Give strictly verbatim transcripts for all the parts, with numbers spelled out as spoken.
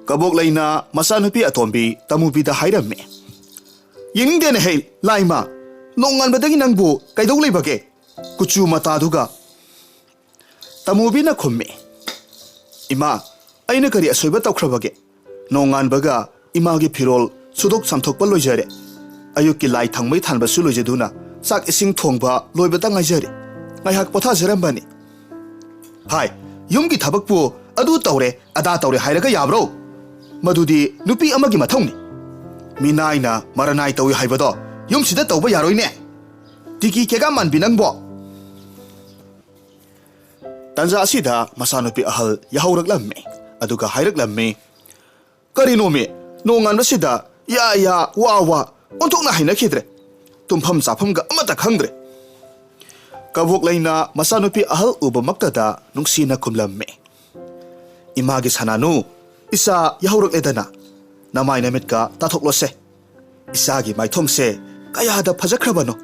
ꯀꯕꯣꯛꯂꯩꯅ ꯃꯆꯥꯅꯨꯄꯤ ꯑꯇꯣꯝꯕꯤ ꯇꯃꯨꯕꯤꯗ ꯍꯥꯏꯔꯝꯃꯤ꯫ "ꯌꯦꯡꯅꯤꯡꯗꯦꯅꯦ ꯍꯦ, ꯂꯥꯏꯃ, ꯅꯣꯡꯉꯥꯟꯕꯗꯒꯤ ꯅꯪꯕꯨ ꯀꯩꯗꯧ ꯂꯩꯕꯒꯦ? ꯀꯨꯆꯨ ꯃꯇꯥꯗꯨꯒ!" ꯇꯃꯨꯕꯤꯅ ꯈꯨꯝꯃꯤ, "ꯏꯃꯥ, ꯑꯩꯅ ꯀꯔꯤ ꯑꯁꯣꯏꯕ ꯇꯧꯈ꯭ꯔꯕꯒꯦ? ꯅꯣꯡꯉꯥꯟꯕꯒ ꯏꯃꯥꯒꯤ ꯐꯤꯔꯣꯜ ꯁꯨꯗꯣꯛ ꯆꯥꯝꯊꯣꯛꯄ ꯂꯣꯏꯖꯔꯦ꯫ ꯑꯌꯨꯛꯀꯤ ꯂꯥꯏ ꯊꯥꯎꯃꯩ ꯊꯥꯟꯕꯁꯨ ꯂꯣꯏꯖꯗꯨꯅ ꯆꯥꯛ ꯏꯁꯤꯡ ꯊꯣꯡꯕ ꯂꯣꯏꯕꯇ ꯉꯥꯏꯖꯔꯤ꯫ ꯉꯥꯏꯍꯥꯛ ꯄꯣꯊꯥꯖꯔꯝꯕꯅꯤ꯫" ꯍꯥꯏ, ꯌꯨꯝꯒꯤ ꯊꯕꯛꯄꯨ ꯑꯗꯨ ꯇꯧꯔꯦ, ꯑꯗꯥ ꯇꯧꯔꯦ ꯍꯥꯏꯔꯒ ꯌꯥꯕ꯭ꯔꯣ? ꯃꯗꯨꯗꯤ ꯅꯨꯄꯤ ꯑꯃꯒꯤ ꯃꯊꯧꯅꯤ꯫ ꯃꯤꯅꯥꯏꯅ ꯃꯔꯅꯥꯏ ꯇꯧꯏ ꯍꯥꯏꯕꯗꯣ ꯌꯨꯝꯁꯤꯗ ꯇꯧꯕ ꯌꯥꯔꯣꯏꯅꯦ꯫ ꯇꯤꯀꯤ ꯀꯦꯒꯥ ꯃꯥꯟꯕꯤ ꯅꯪꯕꯣ! ꯇꯟꯖꯥ ꯑꯁꯤꯗ ꯃꯆꯥꯅꯨꯄꯤ ꯑꯍꯜ ꯌꯥꯍꯧꯔꯛꯂꯝꯃꯤ꯫ ꯑꯗꯨꯒ ꯍꯥꯏꯔꯛꯂꯝꯃꯤ, "ꯀꯔꯤꯅꯣꯃꯤ, ꯅꯣꯡꯉꯥꯟꯕꯁꯤꯗ ꯌꯥ ꯌꯥ, ꯋꯥ ꯋꯥ, ꯑꯣꯟꯊꯣꯛꯅ ꯍꯩꯅꯈꯤꯗ꯭ꯔꯦ꯫ ꯇꯨꯝꯐꯝ ꯆꯥꯐꯝꯒ ꯑꯃꯠꯇ ꯈꯪꯗ꯭ꯔꯦ꯫" ꯀꯕꯣꯛꯂꯩꯅ ꯃꯆꯥꯅꯨꯄꯤ ꯑꯍꯜ ꯎꯕꯃꯛꯇꯗ ꯅꯨꯡꯁꯤꯅ ꯈꯨꯝꯂꯝꯃꯤ, "ꯏꯃꯥꯒꯤ ꯁꯅꯥꯅꯨ, ꯏꯆꯥ ꯌꯥꯍꯧꯔꯛꯂꯦꯗꯅ, ꯅꯃꯥꯏ ꯅꯃꯤꯠꯀ ꯇꯥꯊꯣꯛꯂꯣꯁꯦ꯫ ꯏꯆꯥꯒꯤ ꯃꯥꯏꯊꯣꯡꯁꯦ ꯀꯌꯥꯗ ꯐꯖꯈ꯭ꯔꯕꯅꯣ꯫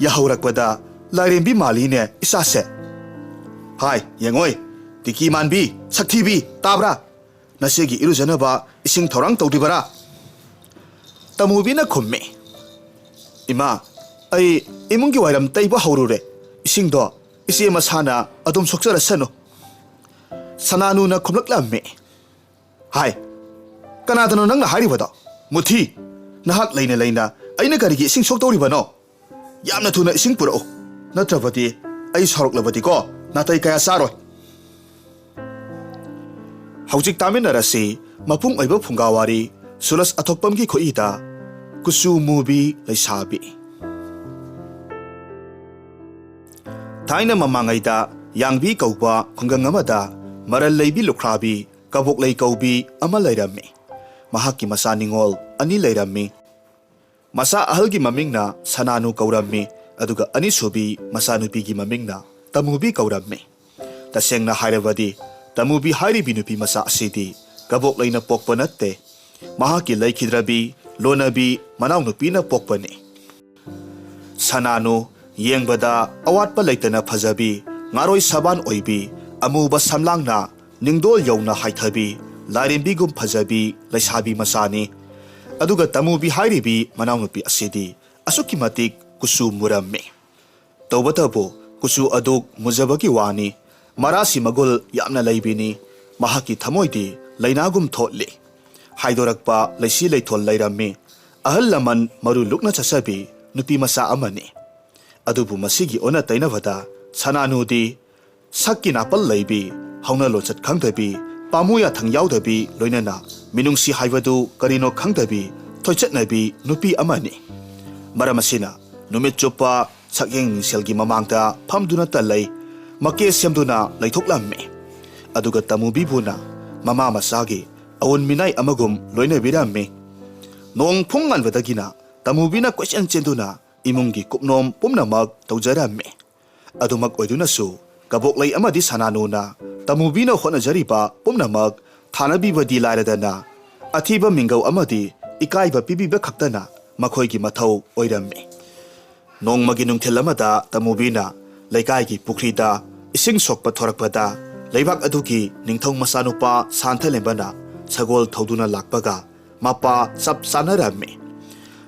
ꯌꯥꯍꯧꯔꯛꯄꯗ ꯂꯥꯏꯔꯦꯝꯕꯤ ꯃꯥꯜꯂꯤꯅꯦ ꯏꯆꯥꯁꯦ꯫ ꯍꯥꯏ, ꯌꯦꯡꯉꯣꯏ, ꯇꯤꯀꯤ ꯃꯥꯟꯕꯤ, ꯁꯛꯊꯤꯕꯤ, ꯇꯥꯕ꯭ꯔꯥ? ꯅꯆꯦꯒꯤ ꯏꯔꯨꯖꯅꯕ ꯏꯁꯤꯡ ꯊꯧꯔꯥꯡ ꯇꯧꯗ꯭ꯔꯤꯕꯔꯥ?" ꯇꯃꯨꯕꯤꯅ ꯈꯨꯝꯃꯤ, "ꯏꯃꯥ, ꯑꯩ ꯏꯃꯨꯡꯒꯤ ꯋꯥꯏꯔꯝ ꯇꯩꯕ ꯍꯧꯔꯨꯔꯦ꯫ ꯏꯁꯤꯡꯗꯣ ꯏꯆꯦ ꯃꯁꯥꯅ ꯑꯗꯨꯝ ꯁꯣꯛꯆꯔꯁꯅꯨ꯫" ꯁꯅꯥꯅꯨꯅ ꯈꯨꯝꯂꯛꯂꯝꯃꯤ, "ꯍꯥꯏ, ꯀꯅꯥꯗꯅꯣ ꯅꯪꯅ ꯍꯥꯏꯔꯤꯕꯗꯣ? ꯃꯨꯊꯤ, ꯅꯍꯥꯛ ꯂꯩꯅ ꯂꯩꯅ ꯑꯩꯅ ꯀꯔꯤꯒꯤ ꯏꯁꯤꯡ ꯁꯣꯛꯇꯧꯔꯤꯕꯅꯣ? ꯌꯥꯝꯅ ꯊꯨꯅ ꯏꯁꯤꯡ ꯄꯨꯔꯛꯎ, ꯅꯠꯇ꯭ꯔꯕꯗꯤ ꯑꯩ ꯁꯥꯎꯔꯛꯂꯕꯗꯤꯀꯣ, ꯅꯥꯇꯩ ꯀꯌꯥ ꯆꯥꯔꯣꯏ꯫" ꯍꯧꯖꯤꯛ ꯇꯥꯃꯤꯟꯅꯔꯁꯤ ꯃꯄꯨꯡ ꯑꯣꯏꯕ ꯐꯨꯡꯒꯥ ꯋꯥꯔꯤ, ꯁꯨꯔꯖ ꯑꯊꯣꯛꯄꯝꯒꯤ ꯈꯨꯠꯏꯗ, ꯀꯨꯆꯨ ꯃꯨꯕꯤ ꯂꯩꯁꯥꯕꯤ꯫ ꯊꯥꯏꯅ ꯃꯃꯥꯡꯉꯩꯗ ꯌꯥꯡꯕꯤ ꯀꯧꯕ ꯈꯨꯡꯒꯪ ꯑꯃꯗ ꯃꯔꯜ ꯂꯩꯕꯤ ꯂꯨꯈ꯭ꯔꯥꯕꯤ ꯀꯕꯣꯛꯂꯩ ꯀꯧꯕꯤ ꯑꯃ ꯂꯩꯔꯝꯃꯤ꯫ ꯃꯍꯥꯛꯀꯤ ꯃꯆꯥ ꯅꯤꯉꯣꯜ ꯑꯅꯤ ꯂꯩꯔꯝꯃꯤ꯫ ꯃꯆꯥ ꯑꯍꯜꯒꯤ ꯃꯃꯤꯡꯅ ꯁꯅꯥꯅꯨ ꯀꯧꯔꯝꯃꯤ, ꯑꯗꯨꯒ ꯑꯅꯤꯁꯨꯕꯤ ꯃꯆꯥꯅꯨꯄꯤꯒꯤ ꯃꯃꯤꯡꯅ ꯇꯃꯨꯕꯤ ꯀꯧꯔꯝꯃꯤ꯫ ꯇꯁꯦꯡꯅ ꯍꯥꯏꯔꯕꯗꯤ, ꯇꯃꯨꯕꯤ ꯍꯥꯏꯔꯤꯕꯤ ꯅꯨꯄꯤ ꯃꯆꯥ ꯑꯁꯤꯗꯤ ꯀꯕꯣꯛꯂꯩꯅ ꯄꯣꯛꯄ ꯅꯠꯇꯦ꯫ ꯃꯍꯥꯛꯀꯤ ꯂꯩꯈꯤꯗ꯭ꯔꯕꯤ ꯂꯣꯟꯅꯕꯤ ꯃꯅꯥꯎꯅꯨꯄꯤꯅ ꯄꯣꯛꯄꯅꯤ꯫ ꯁꯅꯥꯅꯨ, ꯌꯦꯡꯕꯗ ꯑꯋꯥꯠꯄ ꯂꯩꯇꯅ ꯐꯖꯕꯤ, ꯉꯥꯔꯣꯏ ꯁꯕꯥꯟ ꯑꯣꯏꯕꯤ, ꯑꯃꯨꯕ ꯁꯝꯂꯥꯡꯅ ꯅꯤꯡꯗꯣꯜ ꯌꯧꯅ ꯍꯥꯏꯊꯕꯤ, ꯂꯥꯏꯔꯦꯝꯕꯤꯒꯨꯝ ꯐꯖꯕꯤ ꯂꯩꯁꯥꯕꯤ ꯃꯆꯥꯅꯤ꯫ ꯑꯗꯨꯒ ꯇꯃꯨꯕꯤ ꯍꯥꯏꯔꯤꯕꯤ ꯃꯅꯥꯎꯅꯨꯄꯤ ꯑꯁꯤꯗꯤ ꯑꯁꯨꯛꯀꯤ ꯃꯇꯤꯛ ꯀꯨꯆꯨ ꯃꯨꯔꯝꯃꯤ꯫ ꯇꯧꯕꯇꯕꯨ ꯀꯨꯆꯨ ꯑꯗꯨꯛ ꯃꯨꯖꯕꯒꯤ ꯋꯥꯅꯤ, ꯃꯔꯥꯁꯤ ꯃꯒꯨꯜ ꯌꯥꯝꯅ ꯂꯩꯕꯤꯅꯤ꯫ ꯃꯍꯥꯛꯀꯤ ꯊꯃꯣꯏꯗꯤ ꯂꯩꯅꯥꯒꯨꯝ ꯊꯣꯠꯂꯤ꯫ ꯍꯥꯏꯗꯣꯔꯛꯄ ꯂꯩꯁꯤ ꯂꯩꯊꯣꯜ ꯂꯩꯔꯝꯃꯤ꯫ ꯑꯍꯜ ꯂꯃꯟ ꯃꯔꯨ ꯂꯨꯛꯅ ꯆꯠꯆꯕꯤ ꯅꯨꯄꯤ ꯃꯆꯥ ꯑꯃꯅꯤ꯫ ꯑꯗꯨꯕꯨ ꯃꯁꯤꯒꯤ ꯑꯣꯟꯅ ꯇꯩꯅꯕꯗ ꯁꯅꯥꯅꯨꯗꯤ ꯁꯛꯀꯤ ꯅꯥꯄꯜ ꯂꯩꯕꯤ, ꯍꯧꯅ ꯂꯣꯟꯆꯠ ꯈꯪꯗꯕꯤ, ꯄꯥꯝꯃꯨ ꯌꯥꯊꯪ ꯌꯥꯎꯗꯕꯤ, ꯂꯣꯏꯅꯅ ꯃꯤꯅꯨꯡꯁꯤ ꯍꯥꯏꯕꯗꯨ ꯀꯔꯤꯅꯣ ꯈꯪꯗꯕꯤ, ꯊꯣꯏꯆꯠꯅꯕꯤ ꯅꯨꯄꯤ ꯑꯃꯅꯤ꯫ ꯃꯔꯝ ꯑꯁꯤꯅ ꯅꯨꯃꯤꯠ ꯆꯨꯞꯄ ꯁꯛꯌꯦꯡ ꯃꯤꯡꯁꯦꯜꯒꯤ ꯃꯃꯥꯡꯗ ꯐꯝꯗꯨꯅꯇ ꯂꯩ, ꯃꯀꯦ ꯁꯦꯝꯗꯨꯅ ꯂꯩꯊꯣꯛꯂꯝꯃꯤ꯫ ꯑꯗꯨꯒ ꯇꯃꯨꯕꯤꯕꯨꯅ ꯃꯃꯥ ꯃꯆꯥꯒꯤ ꯑꯋꯨꯟ ꯃꯤꯅꯥꯏ ꯑꯃꯒꯨꯝ ꯂꯣꯏꯅꯕꯤꯔꯝꯃꯤ꯫ ꯅꯣꯡ ꯐꯨꯡ ꯉꯟꯕꯗꯒꯤꯅ ꯇꯃꯨꯕꯤꯅ ꯀꯣꯏꯆꯦꯟ ꯆꯦꯟꯗꯨꯅ ꯏꯃꯨꯡꯒꯤ ꯀꯨꯞꯅꯣꯝ ꯄꯨꯝꯅꯃꯛ ꯇꯧꯖꯔꯝꯃꯤ꯫ ꯑꯗꯨꯃꯛ ꯑꯣꯏꯗꯨꯅꯁꯨ ꯀꯕꯣꯛꯂꯩ ꯑꯃꯗꯤ ꯁꯅꯥꯅꯨꯅ ꯇꯃꯨꯕꯤꯅ ꯍꯣꯠꯅꯖꯔꯤꯕ ꯄꯨꯝꯅꯃꯛ ꯊꯥꯅꯕꯤꯕꯗꯤ ꯂꯥꯏꯔꯗꯅ, ꯑꯊꯤꯕ ꯃꯤꯡꯒꯧ ꯑꯃꯗꯤ ꯏꯀꯥꯏꯕ ꯄꯤꯕꯤꯕ ꯈꯛꯇꯅ ꯃꯈꯣꯏꯒꯤ ꯃꯊꯧ ꯑꯣꯏꯔꯝꯃꯤ꯫ ꯅꯣꯡꯃꯒꯤ ꯅꯨꯡꯊꯤꯜ ꯑꯃꯗ ꯇꯃꯨꯕꯤꯅ ꯂꯩꯀꯥꯏꯒꯤ ꯄꯨꯈ꯭ꯔꯤꯗ ꯏꯁꯤꯡ ꯁꯣꯛꯄ ꯊꯣꯔꯛꯄꯗ, ꯂꯩꯕꯥꯛ ꯑꯗꯨꯒꯤ ꯅꯤꯡꯊꯧ ꯃꯆꯥꯅꯨꯄꯥ ꯁꯥꯟꯊꯂꯦꯝꯕꯅ ꯁꯒꯣꯜ ꯊꯧꯗꯨꯅ ꯂꯥꯛꯄꯒ ꯃꯄꯥ ꯆꯞ ꯆꯥꯅꯔꯝꯃꯤ꯫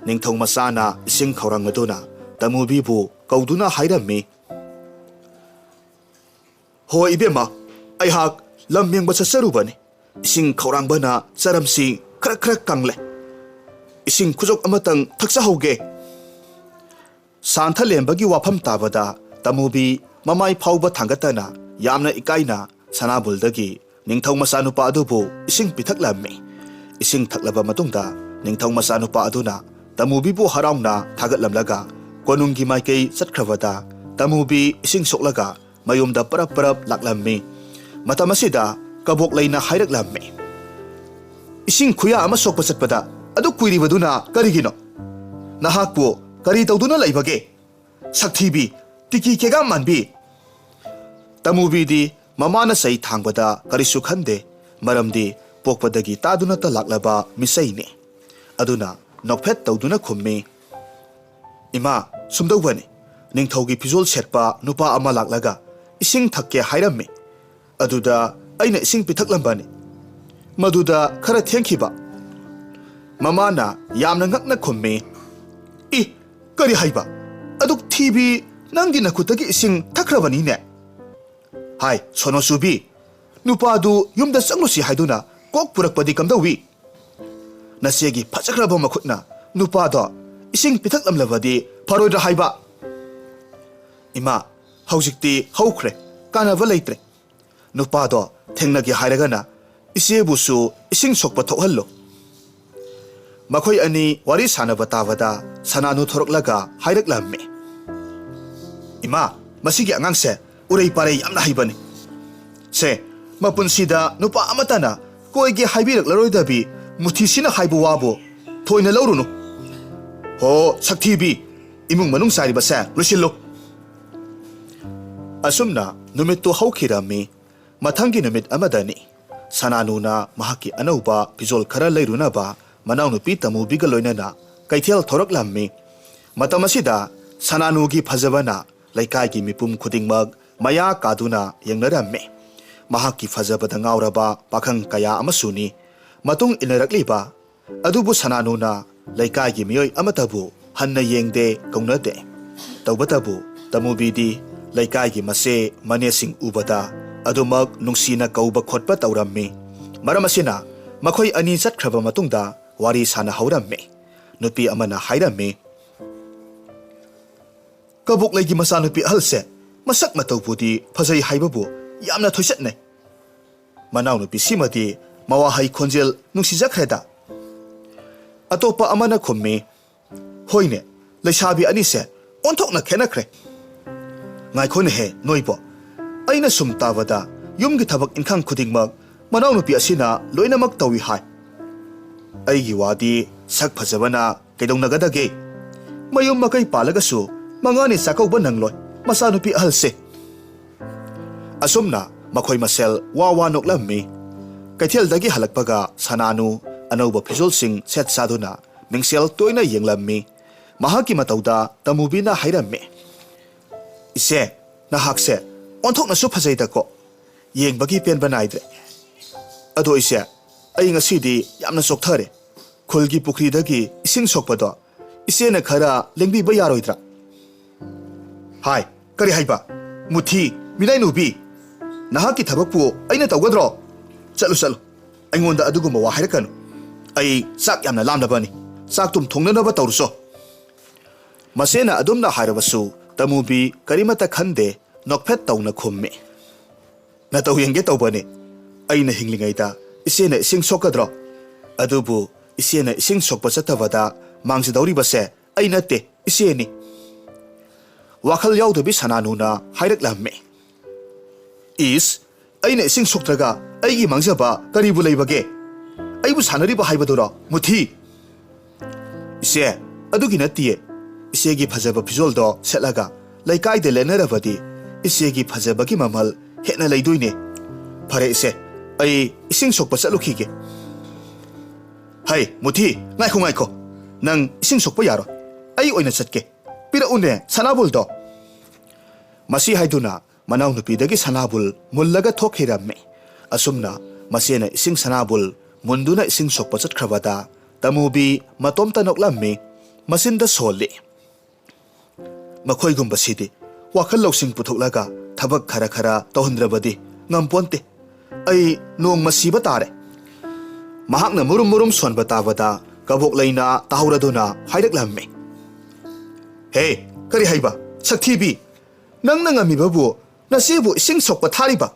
ꯅꯤꯡꯊꯧ ꯃꯆꯥꯅ ꯏꯁꯤꯡ ꯈꯧꯔꯥꯡꯕꯗꯨꯅ ꯇꯃꯨꯕꯤꯕꯨ ꯀꯧꯗꯨꯅ ꯍꯥꯏꯔꯝꯃꯤ, "ꯍꯣ ꯏꯕꯦꯝꯃ, ꯑꯩꯍꯥꯛ ꯂꯝ ꯌꯦꯡꯕ ꯆꯠꯆꯔꯨꯕꯅꯤ꯫ ꯏꯁꯤꯡ ꯈꯧꯔꯥꯡꯕꯅ ꯆꯔꯝꯁꯤ ꯈꯔ ꯈꯔ ꯀꯪꯂꯦ꯫ ꯏꯁꯤꯡ ꯈꯨꯖꯣꯛ ꯑꯃꯇꯪ ꯊꯛꯆꯍꯧꯒꯦ꯫" ꯁꯥꯟꯊꯂꯦꯝꯕꯒꯤ ꯋꯥꯐꯝ ꯇꯥꯕꯗ ꯇꯃꯨꯕꯤ ꯃꯃꯥꯏ ꯐꯥꯎꯕ ꯊꯥꯡꯒꯠꯇꯅ ꯌꯥꯝꯅ ꯏꯀꯥꯏꯅ ꯁꯅꯥꯕꯨꯜꯗꯒꯤ ꯅꯤꯡꯊꯧ ꯃꯆꯥꯅꯨꯄꯥ ꯑꯗꯨꯕꯨ ꯏꯁꯤꯡ ꯄꯤꯊꯛꯂꯝꯃꯤ꯫ ꯏꯁꯤꯡ ꯊꯛꯂꯕ ꯃꯇꯨꯡꯗ ꯅꯤꯡꯊꯧ ꯃꯆꯥꯅꯨꯄꯥ ꯑꯗꯨꯅ ꯇꯃꯨꯕꯤꯕꯨ ꯍꯔꯥꯎꯅ ꯊꯥꯒꯠꯂꯝꯂꯒ ꯀꯣꯅꯨꯡꯒꯤ ꯃꯥꯏꯀꯩ ꯆꯠꯈ꯭ꯔꯕꯗ ꯇꯃꯨꯕꯤ ꯏꯁꯤꯡ ꯁꯣꯛꯂꯒ ꯃꯌꯨꯝꯗ ꯄꯔꯞ ꯄꯔꯞ ꯂꯥꯛꯂꯝꯃꯤ꯫ ꯃꯇꯝ ꯑꯁꯤꯗ ꯀꯕꯣꯛꯂꯩꯅ ꯍꯥꯏꯔꯛꯂꯝꯃꯤ, "ꯏꯁꯤꯡ ꯈꯨꯌꯥ ꯑꯃ ꯁꯣꯛꯄ ꯆꯠꯄꯗ ꯑꯗꯨ ꯀꯨꯏꯔꯤꯕꯗꯨꯅ ꯀꯔꯤꯒꯤꯅꯣ? ꯅꯍꯥꯛꯄꯨ ꯀꯔꯤ ꯇꯧꯗꯨꯅ ꯂꯩꯕꯒꯦ? ꯁꯛꯊꯤꯕꯤ, ꯇꯤꯀꯤ ꯀꯦꯒꯥ ꯃꯥꯟꯕꯤ!" ꯇꯃꯨꯕꯤꯗꯤ ꯃꯃꯥꯅ ꯆꯩ ꯊꯥꯡꯕꯗ ꯀꯔꯤꯁꯨ ꯈꯟꯗꯦ, ꯃꯔꯝꯗꯤ ꯄꯣꯛꯄꯗꯒꯤ ꯇꯥꯗꯨꯅꯇ ꯂꯥꯛꯂꯕ ꯃꯤꯆꯩꯅꯤ꯫ ꯑꯗꯨꯅ ꯅꯣꯛꯐꯦꯠ ꯇꯧꯗꯨꯅ ꯈꯨꯝꯃꯤ, "ꯏꯃꯥ, ꯁꯨꯝꯗꯧꯕꯅꯤ, ꯅꯤꯡꯊꯧꯒꯤ ꯐꯤꯖꯣꯜ ꯁꯦꯠꯄ ꯅꯨꯄꯥ ꯑꯃ ꯂꯥꯛꯂꯒ ꯏꯁꯤꯡ ꯊꯛꯀꯦ ꯍꯥꯏꯔꯝꯃꯤ꯫ ꯑꯗꯨꯗ ꯑꯩꯅ ꯏꯁꯤꯡ ꯄꯤꯊꯛꯂꯝꯕꯅꯤ꯫ ꯃꯗꯨꯗ ꯈꯔ ꯊꯦꯡꯈꯤꯕ꯫ ꯃꯃꯥꯅ ꯌꯥꯝꯅ ꯉꯛꯅ ꯈꯨꯝꯃꯤ, "ꯏ, ꯀꯔꯤ ꯍꯥꯏꯕ? ꯑꯗꯨꯛ ꯊꯤꯕꯤ ꯅꯪꯒꯤ ꯅꯈꯨꯠꯇꯒꯤ ꯏꯁꯤꯡ ꯊꯛꯈ꯭ꯔꯕꯅꯤꯅꯦ?" ꯍꯥꯏ, ꯁꯣꯅꯣ ꯆꯨꯕꯤ, ꯅꯨꯄꯥꯗꯨ ꯌꯨꯝꯗ ꯆꯪꯂꯨꯁꯤ ꯍꯥꯏꯗꯨꯅ ꯀꯣꯛ ꯄꯨꯔꯛꯄꯗꯤ ꯀꯝꯗꯧꯏ? ꯅꯆꯦꯒꯤ ꯐꯖꯈ꯭ꯔꯕ ꯃꯈꯨꯠꯅ ꯅꯨꯄꯥꯗꯣ ꯏꯁꯤꯡ ꯄꯤꯊꯛꯂꯝꯂꯕꯗꯤ ꯐꯔꯣꯏꯗ꯭ꯔꯥ ꯍꯥꯏꯕ? ꯏꯃꯥ, ꯍꯧꯖꯤꯛꯇꯤ ꯍꯧꯈ꯭ꯔꯦ, ꯀꯥꯟꯅꯕ ꯂꯩꯇ꯭ꯔꯦ꯫ ꯅꯨꯄꯥꯗꯣ ꯊꯦꯡꯅꯒꯦ ꯍꯥꯏꯔꯒꯅ ꯏꯆꯦꯕꯨꯁꯨ ꯏꯁꯤꯡ ꯁꯣꯛꯄ ꯊꯣꯛꯍꯜꯂꯨ꯫ ꯃꯈꯣꯏ ꯑꯅꯤ ꯋꯥꯔꯤ ꯁꯥꯟꯅꯕ ꯇꯥꯕꯗ ꯁꯅꯥꯅꯨ ꯊꯣꯔꯛꯂꯒ ꯍꯥꯏꯔꯛꯂꯝꯃꯤ, "ꯏꯃꯥ, ꯃꯁꯤꯒꯤ ꯑꯉꯥꯡꯁꯦ ꯎꯔꯩ ꯄꯥꯔꯩ ꯌꯥꯝꯅ ꯍꯩꯕꯅꯤ꯫ ꯁꯦ, ꯃꯄꯨꯟꯁꯤꯗ ꯅꯨꯄꯥ ꯑꯃꯠꯇꯅ ꯀꯣꯏꯒꯦ ꯍꯥꯏꯕꯤꯔꯛꯂꯔꯣꯏꯗꯕꯤ ꯃꯨꯊꯤꯁꯤꯅ ꯍꯥꯏꯕ ꯋꯥꯕꯨ ꯊꯣꯏꯅ ꯂꯧꯔꯨꯅꯨ꯫ ꯍꯣ, ꯁꯛꯊꯤꯕꯤ, ꯏꯃꯨꯡ ꯃꯅꯨꯡ ꯆꯥꯏꯔꯤꯕꯁꯦ ꯂꯣꯏꯁꯤꯜꯂꯨ"꯫ ꯑꯁꯨꯝꯅ ꯅꯨꯃꯤꯠꯇꯨ ꯍꯧꯈꯤꯔꯝꯃꯤ꯫ ꯃꯊꯪꯒꯤ ꯅꯨꯃꯤꯠ ꯑꯃꯗꯅꯤ ꯁꯅꯥꯅꯨꯅ ꯃꯍꯥꯛꯀꯤ ꯑꯅꯧꯕ ꯐꯤꯖꯣꯜ ꯈꯔ ꯂꯩꯔꯨꯅꯕ ꯃꯅꯥꯎꯅꯨꯄꯤ ꯇꯃꯨꯕꯤꯒ ꯂꯣꯏꯅꯅ ꯀꯩꯊꯦꯜ ꯊꯣꯔꯛꯂꯝꯃꯤ꯫ ꯃꯇꯝ ꯑꯁꯤꯗ ꯁꯅꯥꯅꯨꯒꯤ ꯐꯖꯕꯅ ꯂꯩꯀꯥꯏꯒꯤ ꯃꯤꯄꯨꯝ ꯈꯨꯗꯤꯡꯃꯛ ꯃꯌꯥ ꯀꯥꯗꯨꯅ ꯌꯦꯡꯅꯔꯝꯃꯤ꯫ ꯃꯍꯥꯛꯀꯤ ꯐꯖꯕꯗ ꯉꯥꯎꯔꯕ ꯄꯥꯈꯪ ꯀꯌꯥ ꯑꯃꯁꯨꯅꯤ ꯃꯇꯨꯡ ꯏꯟꯅꯔꯛꯂꯤꯕ꯫ ꯑꯗꯨꯕꯨ ꯁꯅꯥꯅꯨꯅ ꯂꯩꯀꯥꯏꯒꯤ ꯃꯤꯑꯣꯏ ꯑꯃꯠꯇꯕꯨ ꯍꯟꯅ ꯌꯦꯡꯗꯦ, ꯀꯧꯅꯗꯦ꯫ ꯇꯧꯕꯇꯕꯨ ꯇꯃꯨꯕꯤꯗꯤ ꯂꯩꯀꯥꯏꯒꯤ ꯃꯆꯦ ꯃꯅꯦꯁꯤꯡ ꯎꯕꯗ ꯑꯗꯨꯃꯛ ꯅꯨꯡꯁꯤꯅ ꯀꯧꯕ ꯈꯣꯠꯄ ꯇꯧꯔꯝꯃꯤ꯫ ꯃꯔꯝ ꯑꯁꯤꯅ ꯃꯈꯣꯏ ꯑꯅꯤ ꯆꯠꯈ꯭ꯔꯕ ꯃꯇꯨꯡꯗ ꯋꯥꯔꯤ ꯁꯥꯟꯅꯍꯧꯔꯝꯃꯤ꯫ ꯅꯨꯄꯤ ꯑꯃꯅ ꯍꯥꯏꯔꯝꯃꯤ, "ꯀꯕꯣꯛꯂꯩꯒꯤ ꯃꯆꯥꯅꯨꯄꯤ ꯑꯍꯜꯁꯦ ꯃꯁꯛ ꯃꯇꯧꯕꯨꯗꯤ ꯐꯖꯩ ꯍꯥꯏꯕꯕꯨ ꯌꯥꯝꯅ ꯊꯣꯏꯆꯠꯅꯩ꯫ ꯃꯅꯥꯎꯅꯨꯄꯤꯁꯤꯃꯗꯤ ꯃꯋꯥꯍꯩ ꯈꯣꯟꯖꯦꯜ ꯅꯨꯡꯁꯤꯖꯈ꯭ꯔꯦꯗ"꯫ ꯑꯇꯣꯞꯄ ꯑꯃꯅ ꯈꯨꯝꯃꯤ, "ꯍꯣꯏꯅꯦ, ꯂꯩꯁꯥꯕꯤ ꯑꯅꯤꯁꯦ ꯑꯣꯟꯊꯣꯛꯅ ꯈꯦꯠꯅꯈ꯭ꯔꯦ꯫ ꯉꯥꯏꯈꯣꯅꯦꯍꯦ ꯅꯣꯏꯕꯣ, ꯑꯩꯅ ꯁꯨꯝ ꯇꯥꯕꯗ ꯌꯨꯝꯒꯤ ꯊꯕꯛ ꯏꯟꯈꯥꯡ ꯈꯨꯗꯤꯡꯃꯛ ꯃꯅꯥꯎꯅꯨꯄꯤ ꯑꯁꯤꯅ ꯂꯣꯏꯅꯃꯛ ꯇꯧꯏ ꯍꯥꯏ꯫ ꯑꯩꯒꯤ ꯋꯥꯗꯤ ꯁꯛ ꯐꯖꯕꯅ ꯀꯩꯗꯧꯅꯒꯗꯒꯦ? ꯃꯌꯨꯝ ꯃꯀꯩ ꯄꯥꯜꯂꯒꯁꯨ ꯃꯉꯥꯅꯤ ꯆꯥꯛꯀꯧꯕ ꯅꯪꯂꯣꯏ ꯃꯆꯥꯅꯨꯄꯤ ꯑꯍꯜꯁꯦ"꯫ ꯑꯁꯨꯝꯅ ꯃꯈꯣꯏ ꯃꯁꯦꯜ ꯋꯥ ꯋꯥ ꯅꯣꯛꯂꯝꯃꯤ꯫ ꯀꯩꯊꯦꯜꯗꯒꯤ ꯍꯜꯂꯛꯄꯒ ꯁꯅꯥꯅꯨ ꯑꯅꯧꯕ ꯐꯤꯖꯣꯜꯁꯤꯡ ꯁꯦꯠ ꯆꯥꯗꯨꯅ ꯃꯤꯡꯁꯦꯜ ꯇꯣꯏꯅ ꯌꯦꯡꯂꯝꯃꯤ꯫ ꯃꯍꯥꯛꯀꯤ ꯃꯇꯧꯗ ꯇꯃꯨꯕꯤꯅ ꯍꯥꯏꯔꯝꯃꯤ, "ꯏꯆꯦ, ꯅꯍꯥꯛꯁꯦ ꯑꯣꯟꯊꯣꯛꯅꯁꯨ ꯐꯖꯩꯗꯀꯣ꯫ ꯌꯦꯡꯕꯒꯤ ꯄꯦꯟꯕ ꯅꯥꯏꯗ꯭ꯔꯦ꯫ ꯑꯗꯣ ꯏꯆꯦ, ꯑꯩ ꯉꯁꯤꯗꯤ ꯌꯥꯝꯅ ꯆꯣꯛꯊꯔꯦ꯫ ꯈꯨꯜꯒꯤ ꯄꯨꯈ꯭ꯔꯤꯗꯒꯤ ꯏꯁꯤꯡ ꯁꯣꯛꯄꯗꯣ ꯏꯆꯦꯅ ꯈꯔ ꯂꯦꯡꯕꯤꯕ ꯌꯥꯔꯣꯏꯗ꯭ꯔꯥ? ꯍꯥꯏ, ꯀꯔꯤ ꯍꯥꯏꯕ? ꯃꯨꯊꯤ, ꯃꯤꯅꯥꯏ ꯅꯨꯄꯤ, ꯅꯍꯥꯛꯀꯤ ꯊꯕꯛꯄꯨ ꯑꯩꯅ ꯇꯧꯒꯗ꯭ꯔꯣ? ꯆꯠꯂꯨ, ꯆꯠꯂꯨ꯫ ꯑꯩꯉꯣꯟꯗ ꯑꯗꯨꯒꯨꯝꯕ ꯋꯥ ꯍꯥꯏꯔꯛꯀꯅꯨ꯫ ꯑꯩ ꯆꯥꯛ ꯌꯥꯝꯅ ꯂꯥꯝꯂꯕꯅꯤ꯫ ꯆꯥꯛ ꯇꯨꯝ ꯊꯣꯡꯅꯅꯕ ꯇꯧꯔꯨꯆꯣ꯫ ꯃꯆꯦꯅ ꯑꯗꯨꯝꯅ ꯍꯥꯏꯔꯕꯁꯨ ꯇꯃꯨꯕꯤ ꯀꯔꯤꯃꯠꯇ ꯈꯟꯗꯦ, ꯅꯣꯛꯐꯦꯠ ꯇꯧꯅ ꯈꯨꯝꯃꯤ꯫ ꯅꯇꯧ ꯌꯦꯡꯒꯦ ꯇꯧꯕꯅꯤ꯫ ꯑꯩꯅ ꯍꯤꯡꯂꯤꯉꯩꯗ ꯏꯆꯦꯅ ꯏꯁꯤꯡ ꯁꯣꯛꯀꯗ꯭ꯔꯣ? ꯑꯗꯨꯕꯨ ꯏꯆꯦꯅ ꯏꯁꯤꯡ ꯁꯣꯛꯄ ꯆꯠꯇꯕꯗ ꯃꯥꯡꯖꯗꯧꯔꯤꯕꯁꯦ ꯑꯩ ꯅꯠꯇꯦ, ꯏꯆꯦꯅꯤ꯫ ꯋꯥꯈꯜ ꯌꯥꯎꯗꯕꯤ ꯁꯅꯥꯅꯨꯅ ꯍꯥꯏꯔꯛꯂꯝꯃꯤ꯫ ꯏꯁ, ꯑꯩꯅ ꯏꯁꯤꯡ ꯁꯣꯛꯇ꯭ꯔꯒ ꯑꯩꯒꯤ ꯃꯥꯡꯖꯕ ꯀꯔꯤꯕꯨ ꯂꯩꯕꯒꯦ? ꯑꯩꯕꯨ ꯁꯥꯟꯅꯔꯤꯕ ꯍꯥꯏꯕꯗꯨꯔꯣ, ꯃꯨꯊꯤ? ꯏꯆꯦ, ꯑꯗꯨꯒꯤ ꯅꯠꯇꯤꯌꯦ꯫ ꯏꯆꯦꯒꯤ ꯐꯖꯕ ꯐꯤꯖꯣꯜꯗꯣ ꯁꯦꯠꯂꯒ ꯂꯩꯀꯥꯏꯗ ꯂꯦꯟꯅꯔꯕꯗꯤ ꯏꯆꯦꯒꯤ ꯐꯖꯕꯒꯤ ꯃꯃꯜ ꯍꯦꯟꯅ ꯂꯩꯗꯣꯏꯅꯦ꯫ ꯐꯔꯦ ꯏꯆꯦ, ꯑꯩ ꯏꯁꯤꯡ ꯁꯣꯛꯄ ꯆꯠꯂꯨꯈꯤꯒꯦ꯫ ꯍꯩ, ꯃꯨꯊꯤ, ꯉꯥꯏꯈꯣ, ꯉꯥꯏꯈꯣ꯫ ꯅꯪ ꯏꯁꯤꯡ ꯁꯣꯛꯄ ꯌꯥꯔꯣꯏ꯫ ꯑꯩ ꯑꯣꯏꯅ ꯆꯠꯀꯦ꯫ ꯄꯤꯔꯛꯎꯅꯦ, ꯁꯅꯥꯕꯨꯜꯗꯣ꯫ ꯃꯁꯤ ꯍꯥꯏꯗꯨꯅ ꯃꯅꯥꯎꯅꯨꯄꯤꯗꯒꯤ ꯁꯅꯥꯕꯨꯜ ꯃꯨꯜꯂꯒ ꯊꯣꯛꯈꯤꯔꯝꯃꯤ꯫ ꯑꯁꯨꯝꯅ ꯃꯆꯦꯅ ꯏꯁꯤꯡ ꯁꯅꯥꯕꯨꯜ ꯃꯨꯟꯗꯨꯅ ꯏꯁꯤꯡ ꯁꯣꯛꯄ ꯆꯠꯈ꯭ꯔꯕꯗ ꯇꯃꯨꯕꯤ ꯃꯇꯣꯝꯇ ꯅꯣꯛꯂꯝꯃꯤ, ꯃꯆꯤꯟꯗ ꯁꯣꯜꯂꯤ꯫ ꯃꯈꯣꯏꯒꯨꯝꯕꯁꯤꯗꯤ ꯋꯥꯈꯜ ꯂꯧꯁꯤꯡ ꯄꯨꯊꯣꯛꯂꯒ ꯊꯕꯛ ꯈꯔ ꯈꯔ ꯇꯧꯍꯟꯗ꯭ꯔꯕꯗꯤ ꯉꯝꯄꯣꯟꯇꯦ꯫ ꯑꯩ ꯅꯣꯡꯃ ꯁꯤꯕ ꯇꯥꯔꯦ꯫ ꯃꯍꯥꯛꯅ ꯃꯨꯔꯨꯝ ꯃꯨꯔꯨꯝ ꯁꯣꯟꯕ ꯇꯥꯕꯗ ꯀꯕꯣꯛ ꯂꯩꯅ ꯇꯥꯍꯧꯔꯗꯨꯅ ꯍꯥꯏꯔꯛꯂꯝꯃꯤ꯫ ꯍꯦ, ꯀꯔꯤ ꯍꯥꯏꯕ? ꯁꯛꯊꯤꯕꯤ! ꯅꯪꯅ ꯉꯝꯃꯤꯕꯕꯨ ꯅꯆꯦꯕꯨ ꯏꯁꯤꯡ ꯁꯣꯛꯄ ꯊꯥꯔꯤꯕ?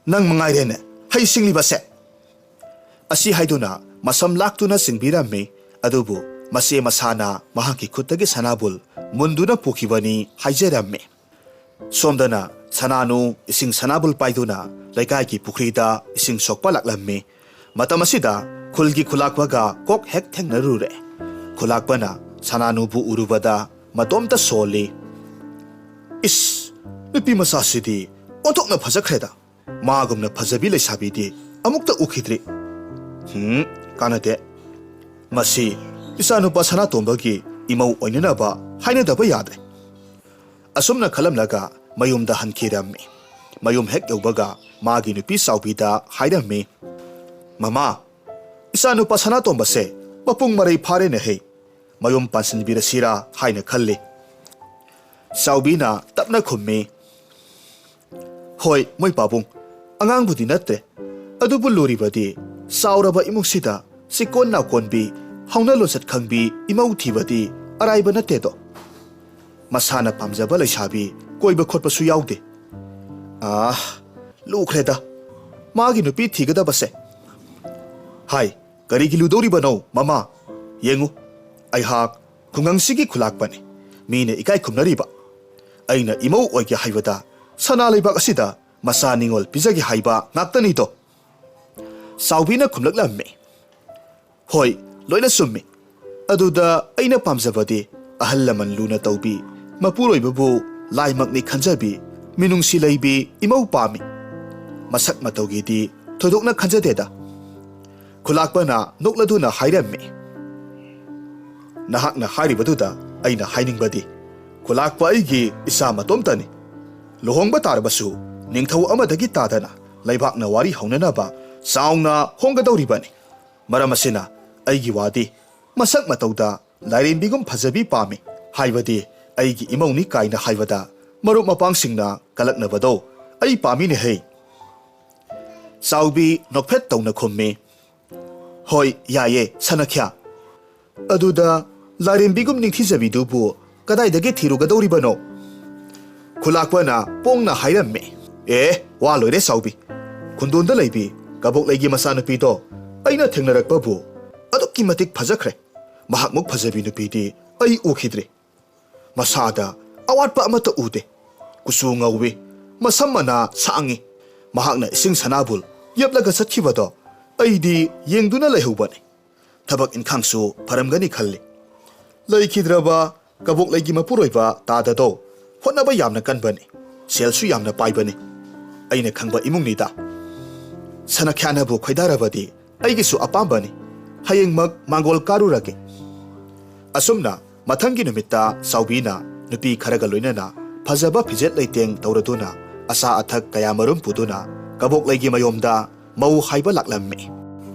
ꯅꯪ ꯃꯉꯥꯏꯔꯦꯅꯦ ꯍꯩ ꯁꯤꯡꯂꯤꯕꯁꯦ꯫ ꯑꯁꯤ ꯍꯥꯏꯗꯨꯅ ꯃꯁꯝ ꯂꯥꯛꯇꯨꯅ ꯆꯤꯡꯕꯤꯔꯝꯃꯤ꯫ ꯑꯗꯨꯕꯨ ꯃꯆꯦ ꯃꯁꯥꯅ ꯃꯍꯥꯛꯀꯤ ꯈꯨꯠꯇꯒꯤ ꯁꯅꯥꯕꯨꯜ ꯃꯨꯟꯗꯨꯅ ꯄꯨꯈꯤꯕꯅꯤ ꯍꯥꯏꯖꯔꯝꯃꯤ꯫ ꯁꯣꯝꯗꯅ ꯁꯅꯥꯅꯨ ꯏꯁꯤꯡ ꯁꯅꯥꯕꯨꯜ ꯄꯥꯏꯗꯨꯅ ꯂꯩꯀꯥꯏꯒꯤ ꯄꯨꯈ꯭ꯔꯤꯗ ꯏꯁꯤꯡ ꯁꯣꯛꯄ ꯂꯥꯛꯂꯝꯃꯤ꯫ ꯃꯇꯝ ꯑꯁꯤꯗ ꯈꯨꯜꯒꯤ ꯈꯨꯂꯥꯛꯄꯒ ꯀꯣꯛ ꯍꯦꯛ ꯊꯦꯡꯅꯔꯨꯔꯦ꯫ ꯈꯨꯂꯥꯛꯄꯅ ꯁꯅꯥꯅꯨꯕꯨ ꯎꯔꯨꯕꯗ ꯃꯇꯣꯝꯇ ꯁꯣꯜꯂꯤ꯫ ꯏꯁ, ꯅꯨꯄꯤ ꯃꯆꯥꯁꯤꯗꯤ ꯑꯣꯟꯊꯣꯛꯅ ꯐꯖꯈ꯭ꯔꯦꯗ꯫ ꯃꯥꯒꯨꯝꯅ ꯐꯖꯕꯤ ꯂꯩꯁꯥꯕꯤꯗꯤ ꯑꯃꯨꯛꯇ ꯎꯈꯤꯗ꯭ꯔꯤ꯫ ꯍꯨꯝ, ꯀꯥꯟꯅꯗꯦ꯫ ꯃꯁꯤ ꯏꯆꯥꯅꯨꯄꯥ ꯁꯅꯥꯇꯣꯝꯕꯒꯤ ꯏꯃꯧ ꯑꯣꯏꯅꯅꯕ ꯍꯥꯏꯅꯗꯕ ꯌꯥꯗ꯭ꯔꯦ꯫ ꯑꯁꯨꯝꯅ ꯈꯜꯂꯝꯂꯒ ꯃꯌꯨꯝꯗ ꯍꯟꯈꯤꯔꯝꯃꯤ꯫ ꯃꯌꯨꯝ ꯍꯦꯛ ꯌꯧꯕꯒ ꯃꯥꯒꯤ ꯅꯨꯄꯤ ꯆꯥꯎꯕꯤꯗ ꯍꯥꯏꯔꯝꯃꯤ꯫ "ꯃꯃꯥ, ꯏꯆꯥꯅꯨꯄꯥ ꯁꯅꯥꯇꯣꯝꯕꯁꯦ ꯃꯄꯨꯡ ꯃꯔꯩ ꯐꯥꯔꯦꯅꯦꯍꯦ, ꯃꯌꯨꯝ ꯄꯥꯟꯁꯤꯟꯕꯤꯔꯁꯤꯔꯥ ꯍꯥꯏꯅ ꯈꯜꯂꯤ꯫" ꯆꯥꯎꯕꯤꯅ ꯇꯞꯅ ꯈꯨꯝꯃꯤ, "ꯍꯣꯏ, ꯃꯣꯏ ꯄꯥꯕꯨꯡ, ꯑꯉꯥꯡꯕꯨꯗꯤ ꯅꯠꯇ꯭ꯔꯦ, ꯑꯗꯨꯕꯨ ꯂꯨꯔꯤꯕꯗꯤ ꯆꯥꯎꯔꯕ ꯏꯃꯨꯡꯁꯤꯗ ꯆꯤꯀꯣꯟ ꯅꯥꯀꯣꯟꯕꯤ, ꯍꯧꯅ ꯂꯣꯟꯆꯠ ꯈꯪꯕꯤ ꯏꯃꯧ ꯊꯤꯕꯗꯤ ꯑꯔꯥꯏꯕ ꯅꯠꯇꯦꯗꯣ꯫ ꯃꯁꯥꯅ ꯄꯥꯝꯖꯕ ꯂꯩꯁꯥꯕꯤ ꯀꯣꯏꯕ ꯈꯣꯠꯄꯁꯨ ꯌꯥꯎꯗꯦ꯫ ꯑꯥ, ꯂꯨꯈ꯭ꯔꯦꯗ ꯃꯥꯒꯤ ꯅꯨꯄꯤ ꯊꯤꯒꯗꯕꯁꯦ꯫" "ꯍꯥꯏ, ꯀꯔꯤꯒꯤ ꯂꯨꯗꯧꯔꯤꯕꯅꯣ, ꯃꯃꯥ? ꯌꯦꯡꯉꯨ, ꯑꯩꯍꯥꯛ ꯈꯨꯡꯒꯪꯁꯤꯒꯤ ꯈꯨꯂꯥꯛꯄꯅꯤ, ꯃꯤꯅ ꯏꯀꯥꯏ ꯈꯨꯝꯅꯔꯤꯕ꯫ ꯑꯩꯅ ꯏꯃꯧ ꯑꯣꯏꯒꯦ ꯍꯥꯏꯕꯗ ꯁꯅꯥ ꯂꯩꯕꯥꯛ ꯑꯁꯤꯗ ꯃꯆꯥ ꯅꯤꯉꯣꯜ ꯄꯤꯖꯒꯦ ꯍꯥꯏꯕ ꯉꯥꯛꯇꯅꯤꯗꯣ꯫" ꯆꯥꯎꯕꯤꯅ ꯈꯨꯝꯂꯛꯂꯝꯃꯤ, "ꯍꯣꯏ, ꯂꯣꯏꯅ ꯆꯨꯝꯃꯤ꯫ ꯑꯗꯨꯗ ꯑꯩꯅ ꯄꯥꯝꯖꯕꯗꯤ ꯑꯍꯜ ꯂꯃꯟ ꯂꯨꯅ ꯇꯧꯕꯤ, ꯃꯄꯨꯔꯣꯏꯕꯕꯨ ꯂꯥꯏꯃꯛꯅꯤ ꯈꯟꯖꯕꯤ, ꯃꯤꯅꯨꯡꯁꯤ ꯂꯩꯕꯤ ꯏꯃꯧ ꯄꯥꯝꯃꯤ꯫ ꯃꯁꯛ ꯃꯇꯧꯒꯤꯗꯤ ꯊꯣꯏꯗꯣꯛꯅ ꯈꯟꯖꯗꯦꯗ꯫" ꯈꯨꯂꯥꯛꯄꯅ ꯅꯣꯛꯂꯗꯨꯅ ꯍꯥꯏꯔꯝꯃꯤ, "ꯅꯍꯥꯛꯅ ꯍꯥꯏꯔꯤꯕꯗꯨꯗ ꯑꯩꯅ ꯍꯥꯏꯅꯤꯡꯕꯗꯤ, ꯈꯨꯂꯥꯛꯄ ꯑꯩꯒꯤ ꯏꯆꯥ ꯃꯇꯣꯝꯇꯅꯤ꯫ ꯂꯨꯍꯣꯡꯕ ꯇꯥꯔꯕꯁꯨ ꯅꯤꯡꯊꯧ ꯑꯃꯗꯒꯤ ꯇꯥꯗꯅ ꯂꯩꯕꯥꯛꯅ ꯋꯥꯔꯤ ꯍꯧꯅꯅꯕ ꯆꯥꯎꯅ ꯍꯣꯡꯒꯗꯧꯔꯤꯕꯅꯤ꯫ ꯃꯔꯝ ꯑꯁꯤꯅ ꯑꯩꯒꯤ ꯋꯥꯗꯤ ꯃꯁꯛ ꯃꯇꯧꯗ ꯂꯥꯏꯔꯦꯝꯕꯤꯒꯨꯝ ꯐꯖꯕꯤ ꯄꯥꯝꯃꯤ, ꯍꯥꯏꯕꯗꯤ ꯑꯩꯒꯤ ꯏꯃꯧꯅꯤ ꯀꯥꯏꯅ ꯍꯥꯏꯕꯗ ꯃꯔꯨꯞ ꯃꯄꯥꯡꯁꯤꯡꯅ ꯀꯂꯛꯅꯕꯗꯣ ꯑꯩ ꯄꯥꯝꯃꯤꯅꯦꯍꯦ꯫" ꯆꯥꯎꯕꯤ ꯅꯣꯛꯐꯦꯠ ꯇꯧꯅ ꯈꯨꯝꯃꯤ, "ꯍꯣꯏ, ꯌꯥꯏꯌꯦ, ꯁꯅꯈ꯭ꯌꯥ꯫ ꯑꯗꯨꯗ ꯂꯥꯏꯔꯦꯝꯕꯤꯒꯨꯝ ꯅꯤꯡꯊꯤꯖꯕꯤꯗꯨꯕꯨ ꯀꯗꯥꯏꯗꯒꯤ ꯊꯤꯔꯨꯒꯗꯧꯔꯤꯕꯅꯣ?" ꯈꯨꯂꯥꯛꯄꯅ ꯄꯣꯡꯅ ꯍꯥꯏꯔꯝꯃꯤ, "ꯑꯦ, ꯋꯥ ꯂꯣꯏꯔꯦ ꯆꯥꯎꯕꯤ꯫ ꯈꯨꯟꯗꯣꯟꯗ ꯂꯩꯕꯤ ꯀꯕꯣꯛꯂꯩꯒꯤ ꯃꯆꯥꯅꯨꯄꯤꯗꯣ ꯑꯩꯅ ꯊꯦꯡꯅꯔꯛꯄꯕꯨ ꯑꯗꯨꯛꯀꯤ ꯃꯇꯤꯛ ꯐꯖꯈ꯭ꯔꯦ꯫ ꯃꯍꯥꯛꯃꯨꯛ ꯐꯖꯕꯤ ꯅꯨꯄꯤꯗꯤ ꯑꯩ ꯎꯈꯤꯗ꯭ꯔꯤ꯫ ꯃꯁꯥꯗ ꯑꯋꯥꯠꯄ ꯑꯃꯠꯇ ꯎꯗꯦ꯫ ꯀꯨꯆꯨ ꯉꯧꯏ, ꯃꯁꯝ ꯃꯅꯥ ꯁꯥꯡꯉꯤ꯫ ꯃꯍꯥꯛꯅ ꯏꯁꯤꯡ ꯁꯅꯥꯕꯨꯜ ꯌꯦꯞꯂꯒ ꯆꯠꯈꯤꯕꯗꯣ ꯑꯩꯗꯤ ꯌꯦꯡꯗꯨꯅ ꯂꯩꯍꯧꯕꯅꯤ꯫ ꯊꯕꯛ ꯏꯟꯈꯥꯡꯁꯨ ꯐꯔꯝꯒꯅꯤ ꯈꯜꯂꯤ꯫ ꯂꯩꯈꯤꯗ꯭ꯔꯕ ꯀꯕꯣꯛꯂꯩꯒꯤ ꯃꯄꯨꯔꯣꯏꯕ ꯇꯥꯗꯗꯣ ꯍꯣꯠꯅꯕ ꯌꯥꯝꯅ ꯀꯟꯕꯅꯤ, ꯁꯦꯜꯁꯨ ꯌꯥꯝꯅ ꯄꯥꯏꯕꯅꯤ꯫ ꯑꯩꯅ ꯈꯪꯕ ꯏꯃꯨꯡꯅꯤꯗ꯫ ꯁꯅꯈ꯭ꯌꯥꯅꯕꯨ ꯈꯣꯏꯗꯥꯔꯕꯗꯤ ꯑꯩꯒꯤꯁꯨ ꯑꯄꯥꯝꯕꯅꯤ꯫ ꯍꯌꯦꯡꯃꯛ ꯃꯥꯡꯒꯣꯜ ꯀꯥꯔꯨꯔꯒꯦ꯫" ꯑꯁꯨꯝꯅ ꯃꯊꯪꯒꯤ ꯅꯨꯃꯤꯠꯇ ꯆꯥꯎꯕꯤꯅ ꯅꯨꯄꯤ ꯈꯔꯒ ꯂꯣꯏꯅꯅ ꯐꯖꯕ ꯐꯤꯖꯦꯠ ꯂꯩꯇꯦꯡ ꯇꯧꯔꯗꯨꯅ ꯑꯆꯥ ꯑꯊꯛ ꯀꯌꯥ ꯃꯔꯨꯝ ꯄꯨꯗꯨꯅ ꯀꯕꯣꯛꯂꯩꯒꯤ ꯃꯌꯣꯝꯗ ꯃꯧ ꯍꯥꯏꯕ ꯂꯥꯛꯂꯝꯃꯤ꯫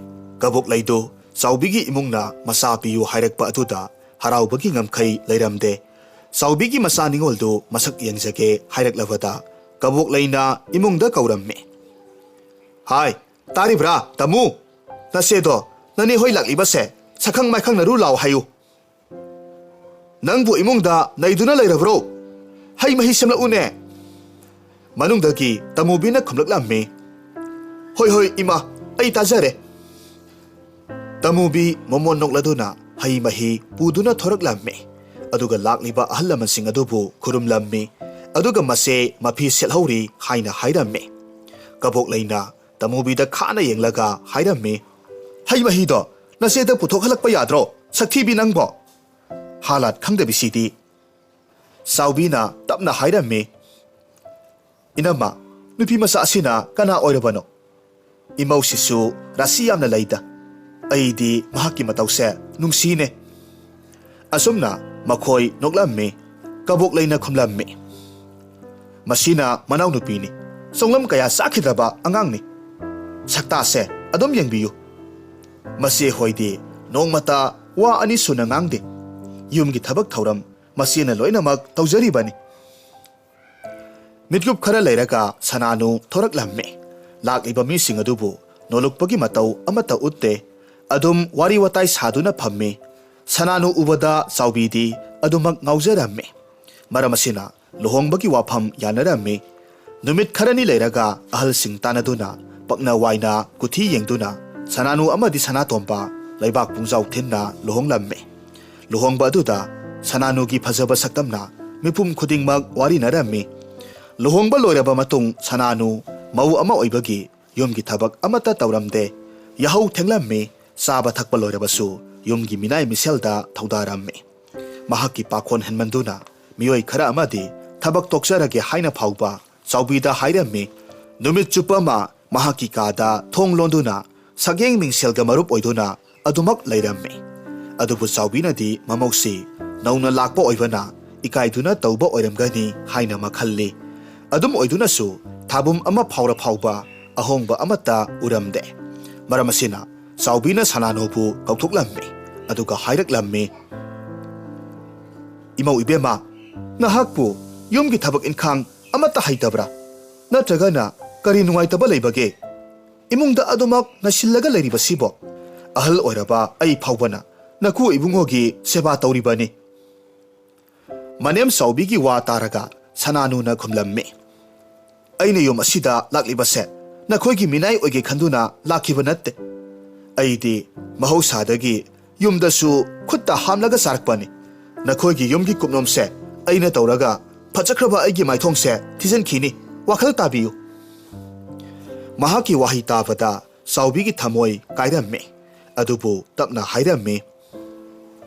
ꯀꯕꯣꯛꯂꯩꯗꯨ ꯆꯥꯎꯕꯤꯒꯤ ꯏꯃꯨꯡꯅ ꯃꯆꯥ ꯄꯤꯌꯨ ꯍꯥꯏꯔꯛꯄ ꯑꯗꯨꯗ ꯍꯔꯥꯎꯕꯒꯤ ꯉꯝꯈꯩ ꯂꯩꯔꯝꯗꯦ꯫ ꯆꯥꯎꯕꯤꯒꯤ ꯃꯆꯥ ꯅꯤꯉꯣꯜꯗꯨ ꯃꯁꯛ ꯌꯦꯡꯖꯒꯦ ꯍꯥꯏꯔꯛꯂꯕꯗ ꯀꯕꯣꯛꯂꯩꯅ ꯏꯃꯨꯡꯗ ꯀꯧꯔꯝꯃꯤ꯫ "ꯍꯥꯏ, ꯇꯥꯔꯤꯕ꯭ꯔꯥ, ꯇꯥꯃꯨ? ꯅꯆꯦꯗꯣ ꯅꯅꯦ ꯍꯣꯏ ꯂꯥꯛꯂꯤꯕꯁꯦ ꯁꯛꯈꯪ ꯃꯥꯏꯈꯪꯅꯔꯨ ꯂꯥꯎ ꯍꯥꯏꯌꯨ꯫ ꯅꯪꯕꯨ ꯏꯃꯨꯡꯗ ꯅꯩꯗꯨꯅ ꯂꯩꯔꯕ꯭ꯔꯣ? ꯍꯩ ꯃꯍꯤ ꯁꯦꯝꯂꯛꯎꯅꯦ!" ꯃꯅꯨꯡꯗꯒꯤ ꯇꯃꯨꯕꯤꯅ ꯈꯨꯝꯂꯛꯂꯝꯃꯤ꯫ "ꯍꯣꯏ, ꯍꯣꯏ, ꯏꯃꯥ, ꯑꯩ ꯇꯥꯖꯔꯦ꯫" ꯇꯃꯨꯕꯤ ꯃꯣꯃꯣꯟ ꯅꯣꯛꯂꯗꯨꯅ ꯍꯩ ꯃꯍꯤ ꯄꯨꯗꯨꯅ ꯊꯣꯔꯛꯂꯝꯃꯤ꯫ ꯑꯗꯨꯒ ꯂꯥꯛꯂꯤꯕ ꯑꯍꯜ ꯂꯃꯟꯁꯤꯡ ꯑꯗꯨꯕꯨ ꯈꯨꯔꯨꯝꯂꯝꯃꯤ꯫ ꯑꯗꯨꯒ ꯃꯆꯦ ꯃꯐꯤ ꯁꯦꯠꯍꯧꯔꯤ ꯍꯥꯏꯅ ꯍꯥꯏꯔꯝꯃꯤ꯫ ꯀꯕꯣꯛꯂꯩꯅ ꯇꯃꯨꯕꯤꯗ ꯈꯥꯅ ꯌꯦꯡꯂꯒ ꯍꯥꯏꯔꯝꯃꯤ, "ꯍꯩ ꯃꯍꯤꯗꯣ ꯅꯆꯦꯗ ꯄꯨꯊꯣꯛꯍꯜꯂꯛꯄ ꯌꯥꯗ꯭ꯔꯣ, ꯁꯛꯊꯤꯕꯤ ꯅꯪꯕꯣ?" ꯍꯥꯂꯥꯠ ꯈꯪꯗꯕꯤꯁꯤꯗꯤ꯫ ꯆꯥꯎꯕꯤꯅ ꯇꯞꯅ ꯍꯥꯏꯔꯝꯃꯤ, "ꯏꯅꯝꯃ, ꯅꯨꯄꯤ ꯃꯆꯥ ꯑꯁꯤꯅ ꯀꯅꯥ ꯑꯣꯏꯔꯕꯅꯣ? ꯏꯃꯧꯁꯤꯁꯨ ꯔꯥꯁꯤ ꯌꯥꯝꯅ ꯂꯩꯗ꯫ ꯑꯩꯗꯤ ꯃꯍꯥꯛꯀꯤ ꯃꯇꯧꯁꯦ ꯅꯨꯡꯁꯤꯅꯦ꯫" ꯑꯁꯨꯝꯅ ꯃꯈꯣꯏ ꯅꯣꯛꯂꯝꯃꯤ꯫ ꯀꯕꯣꯛꯂꯩꯅ ꯈꯨꯝꯂꯝꯃꯤ, "ꯃꯁꯤꯅ ꯃꯅꯥꯎꯅꯨꯄꯤꯅꯤ꯫ ꯆꯣꯡꯂꯝ ꯀꯌꯥ ꯆꯥꯈꯤꯗ꯭ꯔꯕ ꯑꯉꯥꯡꯅꯤ꯫ ꯁꯛꯇꯥꯁꯦ ꯑꯗꯨꯝ ꯌꯦꯡꯕꯤꯌꯨ꯫ ꯃꯆꯦ ꯍꯣꯏꯗꯤ ꯅꯣꯡꯃꯇ ꯋꯥ ꯑꯅꯤ ꯁꯨꯅ ꯉꯥꯡꯗꯦ꯫ ꯌꯨꯝꯒꯤ ꯊꯕꯛ ꯊꯧꯔꯝ ꯃꯆꯦꯅ ꯂꯣꯏꯅꯃꯛ ꯇꯧꯖꯔꯤꯕꯅꯤ꯫" ꯃꯤꯠꯀꯨꯞ ꯈꯔ ꯂꯩꯔꯒ ꯁꯅꯥꯅꯨ ꯊꯣꯔꯛꯂꯝꯃꯤ꯫ ꯂꯥꯛꯂꯤꯕ ꯃꯤꯁꯤꯡ ꯑꯗꯨꯕꯨ ꯅꯣꯂꯨꯛꯄꯒꯤ ꯃꯇꯧ ꯑꯃꯠꯇ ꯎꯠꯇꯦ꯫ ꯑꯗꯨꯝ ꯋꯥꯔꯤ ꯋꯥꯇꯥꯏ ꯁꯥꯗꯨꯅ ꯐꯝꯃꯤ꯫ ꯁꯅꯥꯅꯨ ꯎꯕꯗ ꯆꯥꯎꯕꯤꯗꯤ ꯑꯗꯨꯃꯛ ꯉꯥꯎꯖꯔꯝꯃꯤ꯫ ꯃꯔꯝ ꯑꯁꯤꯅ ꯂꯨꯍꯣꯡꯕꯒꯤ ꯋꯥꯐꯝ ꯌꯥꯅꯔꯝꯃꯤ꯫ ꯅꯨꯃꯤꯠ ꯈꯔꯅꯤ ꯂꯩꯔꯒ ꯑꯍꯜꯁꯤꯡ ꯇꯥꯟꯅꯗꯨꯅ ꯄꯛꯅ ꯋꯥꯏꯅ ꯀꯨꯊꯤ ꯌꯦꯡꯗꯨꯅ ꯁꯅꯥꯅꯨ ꯑꯃꯗꯤ ꯁꯅꯥꯇꯣꯝꯕ ꯂꯩꯕꯥꯛ ꯄꯨꯡꯖꯥꯎ ꯊꯤꯟꯅ ꯂꯨꯍꯣꯡꯂꯝꯃꯤ꯫ ꯂꯨꯍꯣꯡꯕ ꯑꯗꯨꯗ ꯁꯅꯥꯅꯨꯒꯤ ꯐꯖꯕ ꯁꯛꯇꯝꯅ ꯃꯤꯄꯨꯝ ꯈꯨꯗꯤꯡꯃꯛ ꯋꯥꯔꯤꯅꯔꯝꯃꯤ꯫ ꯂꯨꯍꯣꯡꯕ ꯂꯣꯏꯔꯕ ꯃꯇꯨꯡ ꯁꯅꯥꯅꯨ ꯃꯧ ꯑꯃ ꯑꯣꯏꯕꯒꯤ ꯌꯨꯝꯒꯤ ꯊꯕꯛ ꯑꯃꯠꯇ ꯇꯧꯔꯝꯗꯦ꯫ ꯌꯥꯍꯧ ꯊꯦꯡꯂꯝꯃꯤ꯫ ꯆꯥꯕ ꯊꯛꯄ ꯂꯣꯏꯔꯕꯁꯨ ꯌꯨꯝꯒꯤ ꯃꯤꯅꯥꯏ ꯃꯤꯁꯦꯜꯗ ꯊꯧꯗꯥꯔꯝꯃꯤ꯫ ꯃꯍꯥꯛꯀꯤ ꯄꯥꯈꯣꯟ ꯍꯦꯟꯃꯟꯗꯨꯅ ꯃꯤꯑꯣꯏ ꯈꯔ ꯑꯃꯗꯤ ꯊꯕꯛ ꯇꯣꯛꯆꯔꯒꯦ ꯍꯥꯏꯅ ꯐꯥꯎꯕ ꯆꯥꯎꯕꯤꯗ ꯍꯥꯏꯔꯝꯃꯤ꯫ ꯅꯨꯃꯤꯠ ꯆꯨꯞꯄ ꯑꯃ ꯃꯍꯥꯛꯀꯤ ꯀꯥꯗ ꯊꯣꯡ ꯂꯣꯟꯗꯨꯅ ꯁꯛꯌꯦꯡ ꯃꯤꯡꯁꯦꯜꯒ ꯃꯔꯨꯞ ꯑꯣꯏꯗꯨꯅ ꯑꯗꯨꯃꯛ ꯂꯩꯔꯝꯃꯤ꯫ ꯑꯗꯨꯕꯨ ꯆꯥꯎꯕꯤꯅꯗꯤ ꯃꯃꯧꯁꯤ ꯅꯧꯅ ꯂꯥꯛꯄ ꯑꯣꯏꯕꯅ ꯏꯀꯥꯏꯗꯨꯅ ꯇꯧꯕ ꯑꯣꯏꯔꯝꯒꯅꯤ ꯍꯥꯏꯅ ꯃꯈꯜꯂꯤ꯫ ꯑꯗꯨꯝ ꯑꯣꯏꯗꯨꯅꯁꯨ ꯊꯥꯕꯨꯝ ꯑꯃ ꯐꯥꯎꯔ ꯐꯥꯎꯕ ꯑꯍꯣꯡꯕ ꯑꯃꯠꯇ ꯎꯔꯝꯗꯦ꯫ ꯃꯔꯝ ꯑꯁꯤꯅ ꯆꯥꯎꯕꯤꯅ ꯁꯅꯥꯅꯨꯕꯨ ꯀꯧꯊꯣꯛꯂꯝꯃꯤ꯫ ꯑꯗꯨꯒ ꯍꯥꯏꯔꯛꯂꯝꯃꯤ, "ꯏꯃꯧ ꯏꯕꯦꯝꯃ, ꯅꯍꯥꯛꯄꯨ ꯌꯨꯝꯒꯤ ꯊꯕꯛ ꯏꯟꯈꯥꯡ ꯑꯃꯠꯇ ꯍꯩꯇꯕ꯭ꯔꯥ? ꯅꯠꯇ꯭ꯔꯒꯅ ꯀꯔꯤ ꯅꯨꯡꯉꯥꯏꯇꯕ ꯂꯩꯕꯒꯦ? ꯏꯃꯨꯡꯗ ꯑꯗꯨꯃꯛ ꯅꯩꯁꯤꯜꯂꯒ ꯂꯩꯔꯤꯕꯁꯤꯕꯣ? ꯑꯍꯜ ꯑꯣꯏꯔꯕ ꯑꯩ ꯐꯥꯎꯕꯅ ꯅꯀꯨ ꯏꯕꯨꯡꯉꯣꯒꯤ ꯁꯦꯕꯥ ꯇꯧꯔꯤꯕꯅꯤ꯫" ꯃꯅꯦꯝ ꯆꯥꯎꯕꯤꯒꯤ ꯋꯥ ꯇꯥꯔꯒ ꯁꯅꯥꯅꯨꯅ ꯈꯨꯝꯂꯝꯃꯤ, "ꯑꯩꯅ ꯌꯨꯝ ꯑꯁꯤꯗ ꯂꯥꯛꯂꯤꯕꯁꯦ ꯅꯈꯣꯏꯒꯤ ꯃꯤꯅꯥꯏ ꯑꯣꯏꯒꯦ ꯈꯟꯗꯨꯅ ꯂꯥꯛꯈꯤꯕ ꯅꯠꯇꯦ꯫ ꯑꯩꯗꯤ ꯃꯍꯧꯁꯥꯗꯒꯤ ꯌꯨꯝꯗꯁꯨ ꯈꯨꯠꯇ ꯍꯥꯝꯂꯒ ꯆꯥꯔꯛꯄꯅꯤ꯫ ꯅꯈꯣꯏꯒꯤ ꯌꯨꯝꯒꯤ ꯀꯨꯞꯅꯣꯝꯁꯦ ꯑꯩꯅ ꯇꯧꯔꯒ ꯐꯖꯈ꯭ꯔꯕ ꯑꯩꯒꯤ ꯃꯥꯏꯊꯣꯡꯁꯦ ꯊꯤꯖꯤꯟꯈꯤꯅꯤ꯫ ꯋꯥꯈꯜ ꯇꯥꯕꯤꯌꯨ꯫" ꯃꯍꯥꯛꯀꯤ ꯋꯥꯍꯩ ꯇꯥꯕꯗ ꯆꯥꯎꯕꯤꯒꯤ ꯊꯃꯣꯏ ꯀꯥꯏꯔꯝꯃꯤ꯫ ꯑꯗꯨꯕꯨ ꯇꯞꯅ ꯍꯥꯏꯔꯝꯃꯤ,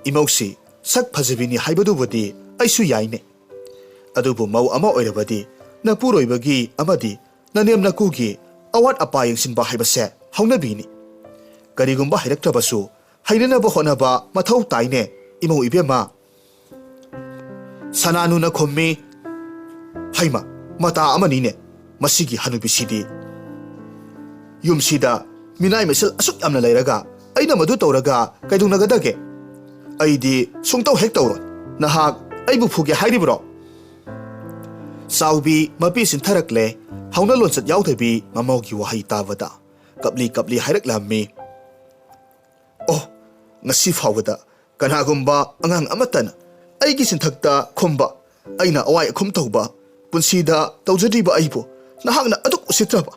"ꯏꯃꯧꯁꯤ ꯁꯛ ꯐꯖꯕꯤꯅꯤ ꯍꯥꯏꯕꯗꯨꯕꯨꯗꯤ ꯑꯩꯁꯨ ꯌꯥꯏꯅꯦ꯫ ꯑꯗꯨꯕꯨ ꯃꯧ ꯑꯃ ꯑꯣꯏꯔꯕꯗꯤ ꯅꯄꯨꯔꯣꯏꯕꯒꯤ ꯑꯃꯗꯤ ꯅꯅꯦꯝ ꯅꯀꯨꯒꯤ ꯑꯋꯥꯠ ꯑꯄꯥ ꯌꯦꯡꯁꯤꯟꯕ ꯍꯥꯏꯕꯁꯦ ꯍꯧꯅꯕꯤꯅꯤ꯫ ꯀꯔꯤꯒꯨꯝꯕ ꯍꯩꯔꯛꯇ꯭ꯔꯕꯁꯨ ꯍꯩꯅꯅꯕ ꯍꯣꯠꯅꯕ ꯃꯊꯧ ꯇꯥꯏꯅꯦ, ꯏꯃꯧ ꯏꯕꯦꯝꯃ꯫" ꯁꯅꯥꯅꯨꯅ ꯈꯨꯝꯃꯤ, "ꯍꯩꯃ, ꯃꯇꯥ ꯑꯃꯅꯤꯅꯦ ꯃꯁꯤꯒꯤ ꯍꯅꯨꯕꯤꯁꯤꯗꯤ꯫ ꯌꯨꯝꯁꯤꯗ ꯃꯤꯅꯥꯏ ꯃꯁꯤꯜ ꯑꯁꯨꯛ ꯌꯥꯝꯅ ꯂꯩꯔꯒ ꯑꯩꯅ ꯃꯗꯨ ꯇꯧꯔꯒ ꯀꯩꯗꯧꯅꯒꯗꯒꯦ? ꯑꯩꯗꯤ ꯁꯨꯡꯇꯧ ꯍꯦꯛ ꯇꯧꯔꯣꯏ꯫ ꯅꯍꯥꯛ ꯑꯩꯕꯨ ꯐꯨꯒꯦ ꯍꯥꯏꯔꯤꯕ꯭ꯔꯣ?" ꯆꯥꯎꯕꯤ ꯃꯄꯤ ꯁꯤꯟꯊꯔꯛꯂꯦ꯫ ꯍꯧꯅ ꯂꯣꯟꯆꯠ ꯌꯥꯎꯗꯕꯤ ꯃꯃꯧꯒꯤ ꯋꯥꯍꯩ ꯇꯥꯕꯗ ꯀꯞꯂꯤ ꯀꯞꯂꯤ ꯍꯥꯏꯔꯛꯂꯝꯃꯤ, "ꯑꯣ, ꯉꯁꯤ ꯐꯥꯎꯕꯗ ꯀꯅꯥꯒꯨꯝꯕ ꯑꯉꯥꯡ ꯑꯃꯠꯇꯅ ꯑꯩꯒꯤ ꯆꯤꯟꯊꯛꯇ ꯈꯨꯝꯕ, ꯑꯩꯅ ꯑꯋꯥꯏ ꯑꯈꯨꯝ ꯇꯧꯕ ꯄꯨꯟꯁꯤꯗ ꯇꯧꯖꯗ꯭ꯔꯤꯕ ꯑꯩꯕꯨ ꯅꯍꯥꯛꯅ ꯑꯗꯨꯛ ꯎꯁꯤꯠꯇ꯭ꯔꯕ?"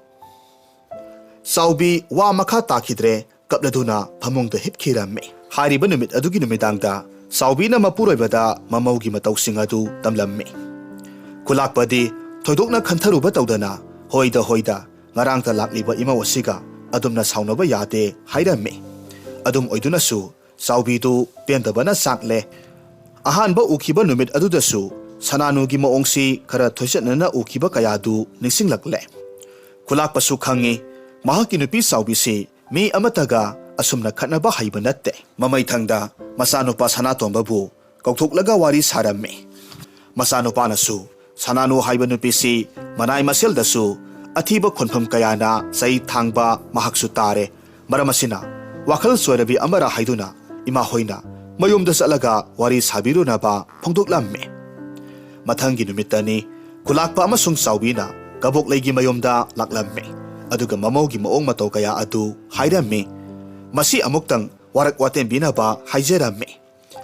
ꯆꯥꯎꯕꯤ ꯋꯥ ꯃꯈꯥ ꯇꯥꯈꯤꯗ꯭ꯔꯦ, ꯀꯞꯂꯗꯨꯅ ꯐꯃꯨꯡꯗ ꯍꯤꯞꯈꯤꯔꯝꯃꯤ꯫ ꯍꯥꯏꯔꯤꯕ ꯅꯨꯃꯤꯠ ꯑꯗꯨꯒꯤ ꯅꯨꯃꯤꯗꯥꯡꯗ ꯆꯥꯎꯕꯤꯅ ꯃꯄꯨꯔꯣꯏꯕꯗ ꯃꯃꯧꯒꯤ ꯃꯇꯧꯁꯤꯡ ꯑꯗꯨ ꯇꯝꯂꯝꯃꯤ꯫ ꯈꯨꯂꯥꯛꯄꯗꯤ ꯊꯣꯏꯗꯣꯛꯅ ꯈꯟꯊꯔꯨꯕ ꯇꯧꯗꯅ, "ꯍꯣꯏꯗ, ꯍꯣꯏꯗ, ꯉꯔꯥꯡꯇ ꯂꯥꯛꯂꯤꯕ ꯏꯃꯧ ꯑꯁꯤꯒ ꯑꯗꯨꯝꯅ ꯁꯥꯎꯅꯕ ꯌꯥꯗꯦ" ꯍꯥꯏꯔꯝꯃꯤ꯫ ꯑꯗꯨꯝ ꯑꯣꯏꯗꯨꯅꯁꯨ ꯆꯥꯎꯕꯤꯗꯨ ꯄꯦꯟꯗꯕꯅ ꯆꯥꯛꯂꯦ꯫ ꯑꯍꯥꯟꯕ ꯎꯈꯤꯕ ꯅꯨꯃꯤꯠ ꯑꯗꯨꯗꯁꯨ ꯁꯅꯥꯅꯨꯒꯤ ꯃꯑꯣꯡꯁꯤ ꯈꯔ ꯊꯣꯏꯆꯠꯅꯅ ꯎꯈꯤꯕ ꯀꯌꯥꯗꯨ ꯅꯤꯡꯁꯤꯡꯂꯛꯂꯦ꯫ ꯈꯨꯂꯥꯛꯄꯁꯨ ꯈꯪꯉꯤ, ꯃꯍꯥꯛꯀꯤ ꯅꯨꯄꯤ ꯆꯥꯎꯕꯤꯁꯤ ꯃꯤ ꯑꯃꯠꯇꯒ ꯑꯁꯨꯝꯅ ꯈꯠꯅꯕ ꯍꯩꯕ ꯅꯠꯇꯦ꯫ ꯃꯃꯩꯊꯪꯗ ꯃꯆꯥꯅꯨꯄꯥ ꯁꯅꯥꯇꯣꯝꯕꯕꯨ ꯀꯧꯊꯣꯛꯂꯒ ꯋꯥꯔꯤ ꯁꯥꯔꯝꯃꯤ꯫ ꯃꯆꯥꯅꯨꯄꯥꯅꯁꯨ ꯁꯅꯥꯅꯨ ꯍꯥꯏꯕ ꯅꯨꯄꯤꯁꯤ ꯃꯅꯥꯏ ꯃꯁꯦꯜꯗꯁꯨ ꯑꯊꯤꯕ ꯈꯣꯟꯐꯝ ꯀꯌꯥꯅ ꯆꯩ ꯊꯥꯡꯕ ꯃꯍꯥꯛꯁꯨ ꯇꯥꯔꯦ꯫ ꯃꯔꯝ ꯑꯁꯤꯅ ꯋꯥꯈꯜ ꯆꯣꯏꯔꯕꯤ ꯑꯃꯔ ꯍꯥꯏꯗꯨꯅ ꯏꯃꯥ ꯍꯣꯏꯅ ꯃꯌꯨꯝꯗ ꯆꯠꯂꯒ ꯋꯥꯔꯤ ꯁꯥꯕꯤꯔꯨꯅꯕ ꯐꯣꯡꯗꯣꯛꯂꯝꯃꯤ꯫ ꯃꯊꯪꯒꯤ ꯅꯨꯃꯤꯠꯇꯅꯤ ꯈꯨꯂꯥꯛꯄ ꯑꯃꯁꯨꯡ ꯆꯥꯎꯕꯤꯅ ꯀꯕꯣꯛꯂꯩꯒꯤ ꯃꯌꯨꯝꯗ ꯂꯥꯛꯂꯝꯃꯤ꯫ ꯑꯗꯨꯒ ꯃꯃꯧꯒꯤ ꯃꯑꯣꯡ ꯃꯇꯧ ꯀꯌꯥ ꯑꯗꯨ ꯍꯥꯏꯔꯝꯃꯤ꯫ ꯃꯁꯤ ꯑꯃꯨꯛꯇꯪ ꯋꯥꯔꯛ ꯋꯥꯇꯦꯝꯕꯤꯅꯕ ꯍꯥꯏꯖꯔꯝꯃꯤ꯫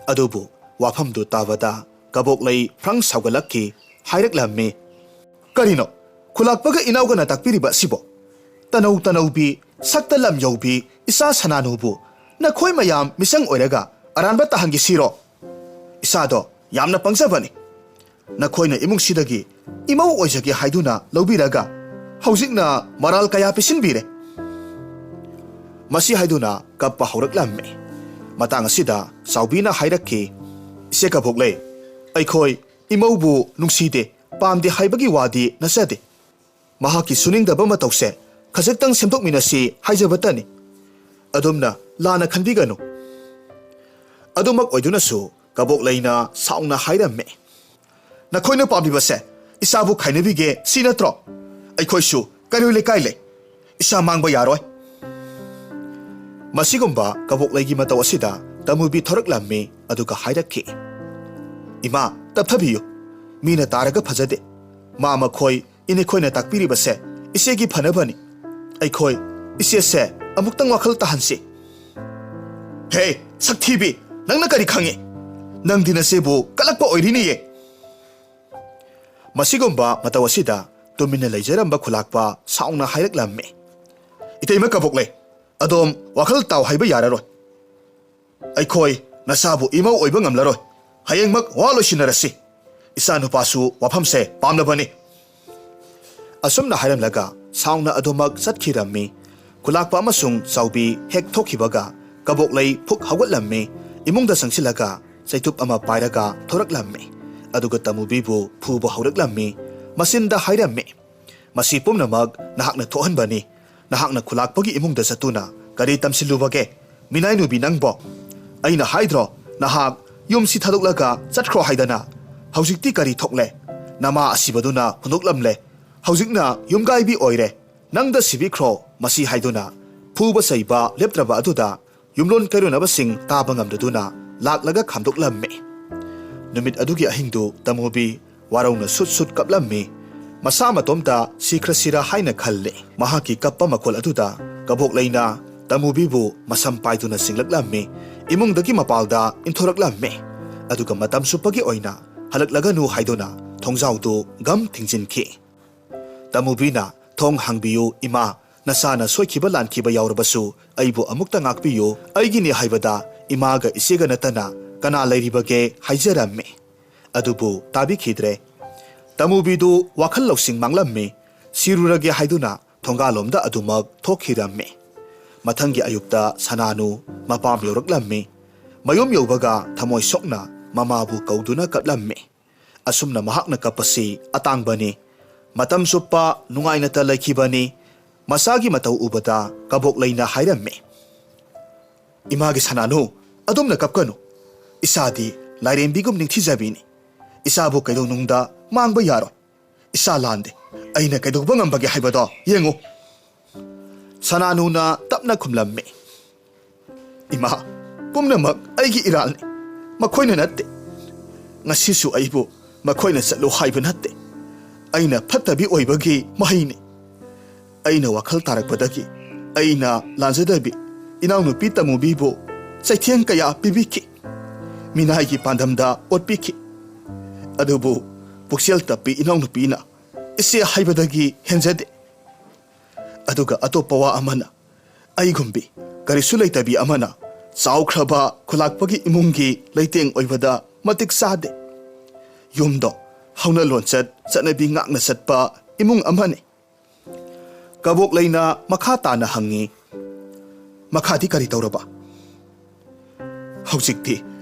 ꯑꯗꯨꯕꯨ ꯋꯥꯐꯝꯗꯨ ꯇꯥꯕꯗ ꯀꯕꯣꯛꯂꯩ ꯐ꯭ꯔꯪ ꯁꯥꯎꯒꯠꯂꯛꯈꯤ꯫ ꯍꯥꯏꯔꯛꯂꯝꯃꯤ, "ꯀꯔꯤꯅꯣ ꯈꯨꯂꯥꯛꯄꯒ ꯏꯅꯥꯎꯒꯅ ꯇꯥꯛꯄꯤꯔꯤꯕ ꯑꯁꯤꯕꯣ? ꯇꯅꯧ ꯇꯅꯧꯕꯤ, ꯁꯛꯇ ꯂꯝ ꯌꯧꯕꯤ ꯏꯆꯥ ꯁꯅꯥꯅꯨꯕꯨ ꯅꯈꯣꯏ ꯃꯌꯥꯝ ꯃꯤꯆꯪ ꯑꯣꯏꯔꯒ ꯑꯔꯥꯟꯕ ꯇꯥꯍꯟꯈꯤꯁꯤꯔꯣ? ꯏꯆꯥꯗꯣ ꯌꯥꯝꯅ ꯄꯪꯖꯕꯅꯤ꯫ ꯅꯈꯣꯏꯅ ꯏꯃꯨꯡꯁꯤꯗꯒꯤ ꯏꯃꯧ ꯑꯣꯏꯖꯒꯦ ꯍꯥꯏꯗꯨꯅ ꯂꯧꯕꯤꯔꯒ ꯍꯧꯖꯤꯛꯅ ꯃꯔꯥꯜ ꯀꯌꯥ ꯄꯤꯁꯤꯟꯕꯤꯔꯦ"꯫ ꯃꯁꯤ ꯍꯥꯏꯗꯨꯅ ꯀꯞꯄ ꯍꯧꯔꯛꯂꯝꯃꯤ꯫ ꯃꯇꯥꯡ ꯑꯁꯤꯗ ꯆꯥꯎꯕꯤꯅ ꯍꯥꯏꯔꯛꯈꯤ, "ꯏꯆꯦ ꯀꯕꯣꯛꯂꯩ, ꯑꯩꯈꯣꯏ ꯏꯃꯧꯕꯨ ꯅꯨꯡꯁꯤꯗꯦ, ꯄꯥꯝꯗꯦ ꯍꯥꯏꯕꯒꯤ ꯋꯥꯗꯤ ꯅꯠꯆꯗꯦ꯫ ꯃꯍꯥꯛꯀꯤ ꯁꯨꯅꯤꯡꯗꯕ ꯃꯇꯧꯁꯦ ꯈꯖꯤꯛꯇꯪ ꯁꯦꯝꯗꯣꯛꯃꯤꯟꯅꯁꯤ ꯍꯥꯏꯖꯕꯇꯅꯤ꯫ ꯑꯗꯣꯝꯅ ꯂꯥꯟꯅ ꯈꯟꯕꯤꯒꯅꯨ"꯫ ꯑꯗꯨꯃꯛ ꯑꯣꯏꯗꯨꯅꯁꯨ ꯀꯕꯣꯛꯂꯩꯅ ꯁꯥꯎꯅ ꯍꯥꯏꯔꯝꯃꯤ, "ꯅꯈꯣꯏꯅ ꯄꯥꯝꯂꯤꯕꯁꯦ ꯏꯆꯥꯕꯨ ꯈꯥꯏꯅꯕꯤꯒꯦ ꯁꯤ ꯅꯠꯇ꯭ꯔꯣ? ꯑꯩꯈꯣꯏꯁꯨ ꯀꯩꯔꯣꯏ ꯂꯩꯀꯥꯏ ꯂꯩ꯫ ꯏꯆꯥ ꯃꯥꯡꯕ ꯌꯥꯔꯣꯏ"꯫ ꯃꯁꯤꯒꯨꯝꯕ ꯀꯕꯣꯛꯂꯩꯒꯤ ꯃꯇꯧ ꯑꯁꯤꯗ ꯇꯃꯨꯕꯤ ꯊꯣꯔꯛꯂꯝꯃꯤ, ꯑꯗꯨꯒ ꯍꯥꯏꯔꯛꯈꯤ, "ꯏꯃꯥ, ꯇꯞꯊꯕꯤꯌꯨ꯫ ꯃꯤꯅ ꯇꯥꯔꯒ ꯐꯖꯗꯦ꯫ ꯃꯥ ꯃꯈꯣꯏ ꯏꯅꯦꯈꯣꯏꯅ ꯇꯥꯛꯄꯤꯔꯤꯕꯁꯦ ꯏꯆꯦꯒꯤ ꯐꯅꯕꯅꯤ꯫ ꯑꯩꯈꯣꯏ ꯏꯆꯦꯁꯦ ꯑꯃꯨꯛꯇꯪ ꯋꯥꯈꯜ ꯇꯥꯍꯟꯁꯤ"꯫ "ꯍꯦ, ꯁꯛꯊꯤꯕꯤ, ꯅꯪꯅ ꯀꯔꯤ ꯈꯪꯉꯤ? ꯅꯪꯗꯤ ꯅꯆꯦꯕꯨ ꯀꯂꯛꯄ ꯑꯣꯏꯔꯤꯅꯤꯌꯦ"꯫ ꯃꯁꯤꯒꯨꯝꯕ ꯃꯇꯧ ꯑꯁꯤꯗ ꯇꯨꯃꯤꯟꯅ ꯂꯩꯖꯔꯝꯕ ꯈꯨꯂꯥꯛꯄ ꯁꯥꯎꯅ ꯍꯥꯏꯔꯛꯂꯝꯃꯤ, "ꯏꯇꯩꯃ ꯀꯕꯣꯛꯂꯩ, ꯑꯗꯣꯝ ꯋꯥꯈꯜ ꯇꯥꯎ ꯍꯥꯏꯕ ꯌꯥꯔꯔꯣꯏ꯫ ꯑꯩꯈꯣꯏ ꯅꯆꯥꯕꯨ ꯏꯃꯧ ꯑꯣꯏꯕ ꯉꯝꯂꯔꯣꯏ꯫ ꯍꯌꯦꯡꯃꯛ ꯋꯥ ꯂꯣꯏꯁꯤꯟꯅꯔꯁꯤ꯫ ꯏꯆꯥꯅꯨꯄꯥꯁꯨ ꯋꯥꯐꯝꯁꯦ ꯄꯥꯝꯂꯕꯅꯤ"꯫ ꯑꯁꯨꯝꯅ ꯍꯥꯏꯔꯝꯂꯒ ꯁꯥꯎꯅ ꯑꯗꯨꯃꯛ ꯆꯠꯈꯤꯔꯝꯃꯤ꯫ ꯈꯨꯂꯥꯛꯄ ꯑꯃꯁꯨꯡ ꯆꯥꯎꯕꯤ ꯍꯦꯛ ꯊꯣꯛꯈꯤꯕꯒ ꯀꯕꯣꯛꯂꯩ ꯐꯨꯛ ꯍꯧꯒꯠꯂꯝꯃꯤ꯫ ꯏꯃꯨꯡꯗ ꯆꯪꯁꯤꯜꯂꯒ ꯆꯩꯇꯨꯞ ꯑꯃ ꯄꯥꯏꯔꯒ ꯊꯣꯔꯛꯂꯝꯃꯤ꯫ ꯑꯗꯨꯒ ꯇꯃꯨꯕꯤꯕꯨ ꯐꯨꯕ ꯍꯧꯔꯛꯂꯝꯃꯤ꯫ ꯃꯆꯤꯟꯗ ꯍꯥꯏꯔꯝꯃꯤ, "ꯃꯁꯤ ꯄꯨꯝꯅꯃꯛ ꯅꯍꯥꯛꯅ ꯊꯣꯛꯍꯟꯕꯅꯤ꯫ ꯅꯍꯥꯛꯅ ꯈꯨꯂꯥꯛꯄꯒꯤ ꯏꯃꯨꯡꯗ ꯆꯠꯇꯨꯅ ꯀꯔꯤ ꯇꯝꯁꯤꯜꯂꯨꯕꯒꯦ? ꯃꯤꯅꯥꯏꯅꯨꯕꯤ ꯅꯪꯕꯣ! ꯑꯩꯅ ꯍꯥꯏꯗ꯭ꯔꯣ ꯅꯍꯥꯛ ꯌꯨꯝꯁꯤ ꯊꯥꯗꯣꯛꯂꯒ ꯆꯠꯈ꯭ꯔꯣ ꯍꯥꯏꯗꯅ? ꯍꯧꯖꯤꯛꯇꯤ ꯀꯔꯤ ꯊꯣꯛꯂꯦ? ꯅꯃꯥ ꯑꯁꯤꯕꯗꯨꯅ ꯍꯨꯟꯗꯣꯛꯂꯝꯂꯦ꯫ ꯍꯧꯖꯤꯛꯅ ꯌꯨꯝꯒꯥꯏꯕꯤ ꯑꯣꯏꯔꯦ꯫ ꯅꯪꯗ ꯁꯤꯕꯤꯈ꯭ꯔꯣ ꯃꯁꯤ ꯍꯥꯏꯗꯨꯅ ꯐꯨꯕ ꯆꯩꯕ ꯂꯦꯞꯇ꯭ꯔꯕ ꯑꯗꯨꯗ ꯌꯨꯝꯂꯣꯟ ꯀꯩꯔꯣꯟꯅꯕꯁꯤꯡ ꯇꯥꯕ ꯉꯝꯗꯗꯨꯅ ꯂꯥꯛꯂꯒ ꯈꯥꯝꯗꯣꯛꯂꯝꯃꯤ꯫ ꯅꯨꯃꯤꯠ ꯑꯗꯨꯒꯤ ꯑꯍꯤꯡꯗꯨ ꯇꯃꯨꯕꯤ ꯋꯥꯔꯧꯅ ꯁꯨꯠ ꯁꯨꯠ ꯀꯞꯂꯝꯃꯤ꯫ ꯃꯁꯥ ꯃꯇꯣꯝꯇ ꯁꯤꯈ꯭ꯔꯁꯤꯔꯥ ꯍꯥꯏꯅ ꯈꯜꯂꯤ꯫ ꯃꯍꯥꯛꯀꯤ ꯀꯞꯄ ꯃꯈꯣꯜ ꯑꯗꯨꯗ ꯀꯕꯣꯛꯂꯩꯅ ꯇꯃꯨꯕꯤꯕꯨ ꯃꯁꯝ ꯄꯥꯏꯗꯨꯅ ꯆꯤꯡꯂꯛꯂꯝꯃꯤ꯫ ꯏꯃꯨꯡꯗꯒꯤ ꯃꯄꯥꯜꯗ ꯏꯟꯊꯣꯔꯛꯂꯝꯃꯤ꯫ ꯑꯗꯨꯒ ꯃꯇꯝ ꯆꯨꯞꯄꯒꯤ ꯑꯣꯏꯅ ꯍꯜꯂꯛꯂꯒꯅꯨ ꯍꯥꯏꯗꯨꯅ ꯊꯣꯡꯖꯥꯎꯗꯨ ꯒꯝ ꯊꯤꯡꯖꯤꯟꯈꯤ꯫ ꯇꯃꯨꯕꯤꯅ, "ꯊꯣꯡ ꯍꯥꯡꯕꯤꯌꯨ ꯏꯃꯥ, ꯅꯆꯥꯅ ꯁꯣꯏꯈꯤꯕ ꯂꯥꯟꯈꯤꯕ ꯌꯥꯎꯔꯕꯁꯨ ꯑꯩꯕꯨ ꯑꯃꯨꯛꯇ ꯉꯥꯛꯄꯤꯌꯨ, ꯑꯩꯒꯤꯅꯤ ꯍꯥꯏꯕꯗ ꯏꯃꯥꯒ ꯏꯆꯦꯒ ꯅꯠꯇꯅ ꯀꯅꯥ ꯂꯩꯔꯤꯕꯒꯦ?" ꯍꯥꯏꯖꯔꯝꯃꯤ꯫ ꯑꯗꯨꯕꯨ ꯇꯥꯕꯤꯈꯤꯗ꯭ꯔꯦ꯫ ꯇꯃꯨꯕꯤꯗꯨ ꯋꯥꯈꯜ ꯂꯧꯁꯤꯡ ꯃꯥꯡꯂꯝꯃꯤ꯫ ꯁꯤꯔꯨꯔꯒꯦ ꯍꯥꯏꯗꯨꯅ ꯊꯣꯡꯒꯥꯜꯂꯣꯝꯗ ꯑꯗꯨꯃꯛ ꯊꯣꯛꯈꯤꯔꯝꯃꯤ꯫ ꯃꯊꯪꯒꯤ ꯑꯌꯨꯛꯇ ꯁꯅꯥꯅꯨ ꯃꯄꯥꯝ ꯌꯧꯔꯛꯂꯝꯃꯤ꯫ ꯃꯌꯨꯝ ꯌꯧꯕꯒ ꯊꯃꯣꯏ ꯁꯣꯛꯅ ꯃꯃꯥꯕꯨ ꯀꯧꯗꯨꯅ ꯀꯞꯂꯝꯃꯤ꯫ ꯑꯁꯨꯝꯅ ꯃꯍꯥꯛꯅ ꯀꯞꯄꯁꯤ ꯑꯇꯥꯡꯕꯅꯤ꯫ ꯃꯇꯝ ꯆꯨꯞꯄ ꯅꯨꯡꯉꯥꯏꯅꯇ ꯂꯩꯈꯤꯕꯅꯤ꯫ ꯃꯆꯥꯒꯤ ꯃꯇꯧ ꯎꯕꯗ ꯀꯕꯣꯛꯂꯩꯅ ꯍꯥꯏꯔꯝꯃꯤ, "ꯏꯃꯥꯒꯤ ꯁꯅꯥꯅꯨ, ꯑꯗꯨꯝꯅ ꯀꯞꯀꯅꯨ꯫ ꯏꯆꯥꯗꯤ ꯂꯥꯏꯔꯦꯝꯕꯤꯒꯨꯝ ꯅꯤꯡꯊꯤꯖꯕꯤꯅꯤ꯫ ꯏꯆꯥꯕꯨ ꯀꯩꯗꯧꯅꯨꯡꯗ ꯃꯥꯡꯕ ꯌꯥꯔꯣꯏ꯫ ꯏꯆꯥ ꯂꯥꯟꯗꯦ꯫ ꯑꯩꯅ ꯀꯩꯗꯧꯕ ꯉꯝꯕꯒꯦ ꯍꯥꯏꯕꯗꯣ ꯌꯦꯡꯉꯨ꯫" ꯁꯅꯥꯅꯨꯅ ꯇꯞꯅ ꯈꯨꯝꯂꯝꯃꯤ, "ꯏꯃꯥ, ꯄꯨꯝꯅꯃꯛ ꯑꯩꯒꯤ ꯏꯔꯥꯜꯅꯤ꯫ ꯃꯈꯣꯏꯅ ꯅꯠꯇꯦ꯫ ꯉꯁꯤꯁꯨ ꯑꯩꯕꯨ ꯃꯈꯣꯏꯅ ꯆꯠꯂꯨ ꯍꯥꯏꯕ ꯅꯠꯇꯦ꯫ ꯑꯩꯅ ꯐꯠꯇꯕꯤ ꯑꯣꯏꯕꯒꯤ ꯃꯍꯩꯅꯤ꯫ ꯑꯩꯅ ꯋꯥꯈꯜ ꯇꯥꯔꯛꯄꯗꯒꯤ ꯑꯩꯅ ꯂꯥꯟꯖꯗꯕꯤ ꯏꯅꯥꯎꯅꯨꯄꯤ ꯇꯃꯨꯕꯤꯕꯨ ꯆꯩꯊꯦꯡ ꯀꯌꯥ ꯄꯤꯕꯤꯈꯤ꯫ ꯃꯤꯅꯥꯏꯒꯤ ꯄꯥꯟꯗꯝꯗ ꯑꯣꯠꯄꯤꯈꯤ꯫ ꯑꯗꯨꯕꯨ ꯄꯨꯛꯆꯦꯜ ꯇꯞꯄꯤ ꯏꯅꯥꯎꯅꯨꯄꯤꯅ ꯏꯆꯦ ꯍꯥꯏꯕꯗꯒꯤ ꯍꯦꯟꯖꯗꯦ꯫ ꯑꯗꯨꯒ ꯑꯇꯣꯞꯄ ꯋꯥ ꯑꯃꯅ, ꯑꯩꯒꯨꯝꯕꯤ ꯀꯔꯤꯁꯨ ꯂꯩꯇꯕꯤ ꯑꯃꯅ ꯆꯥꯎꯈ꯭ꯔꯕ ꯈꯨꯂꯥꯛꯄꯒꯤ ꯏꯃꯨꯡꯒꯤ ꯂꯩꯇꯦꯡ ꯑꯣꯏꯕꯗ ꯃꯇꯤꯛ ꯆꯥꯗꯦ꯫ ꯌꯨꯝꯗꯣ ꯍꯧꯅ ꯂꯣꯟꯆꯠ ꯆꯠꯅꯕꯤ ꯉꯥꯛꯅ ꯆꯠꯄ ꯏꯃꯨꯡ ꯑꯃꯅꯤ꯫" ꯀꯕꯣꯛꯂꯩꯅ ꯃꯈꯥ ꯇꯥꯅ ꯍꯪꯉꯤ, "ꯃꯈꯥꯗꯤ ꯀꯔꯤ ꯇꯧꯔꯕ?" "ꯍꯧꯖꯤꯛꯇꯤ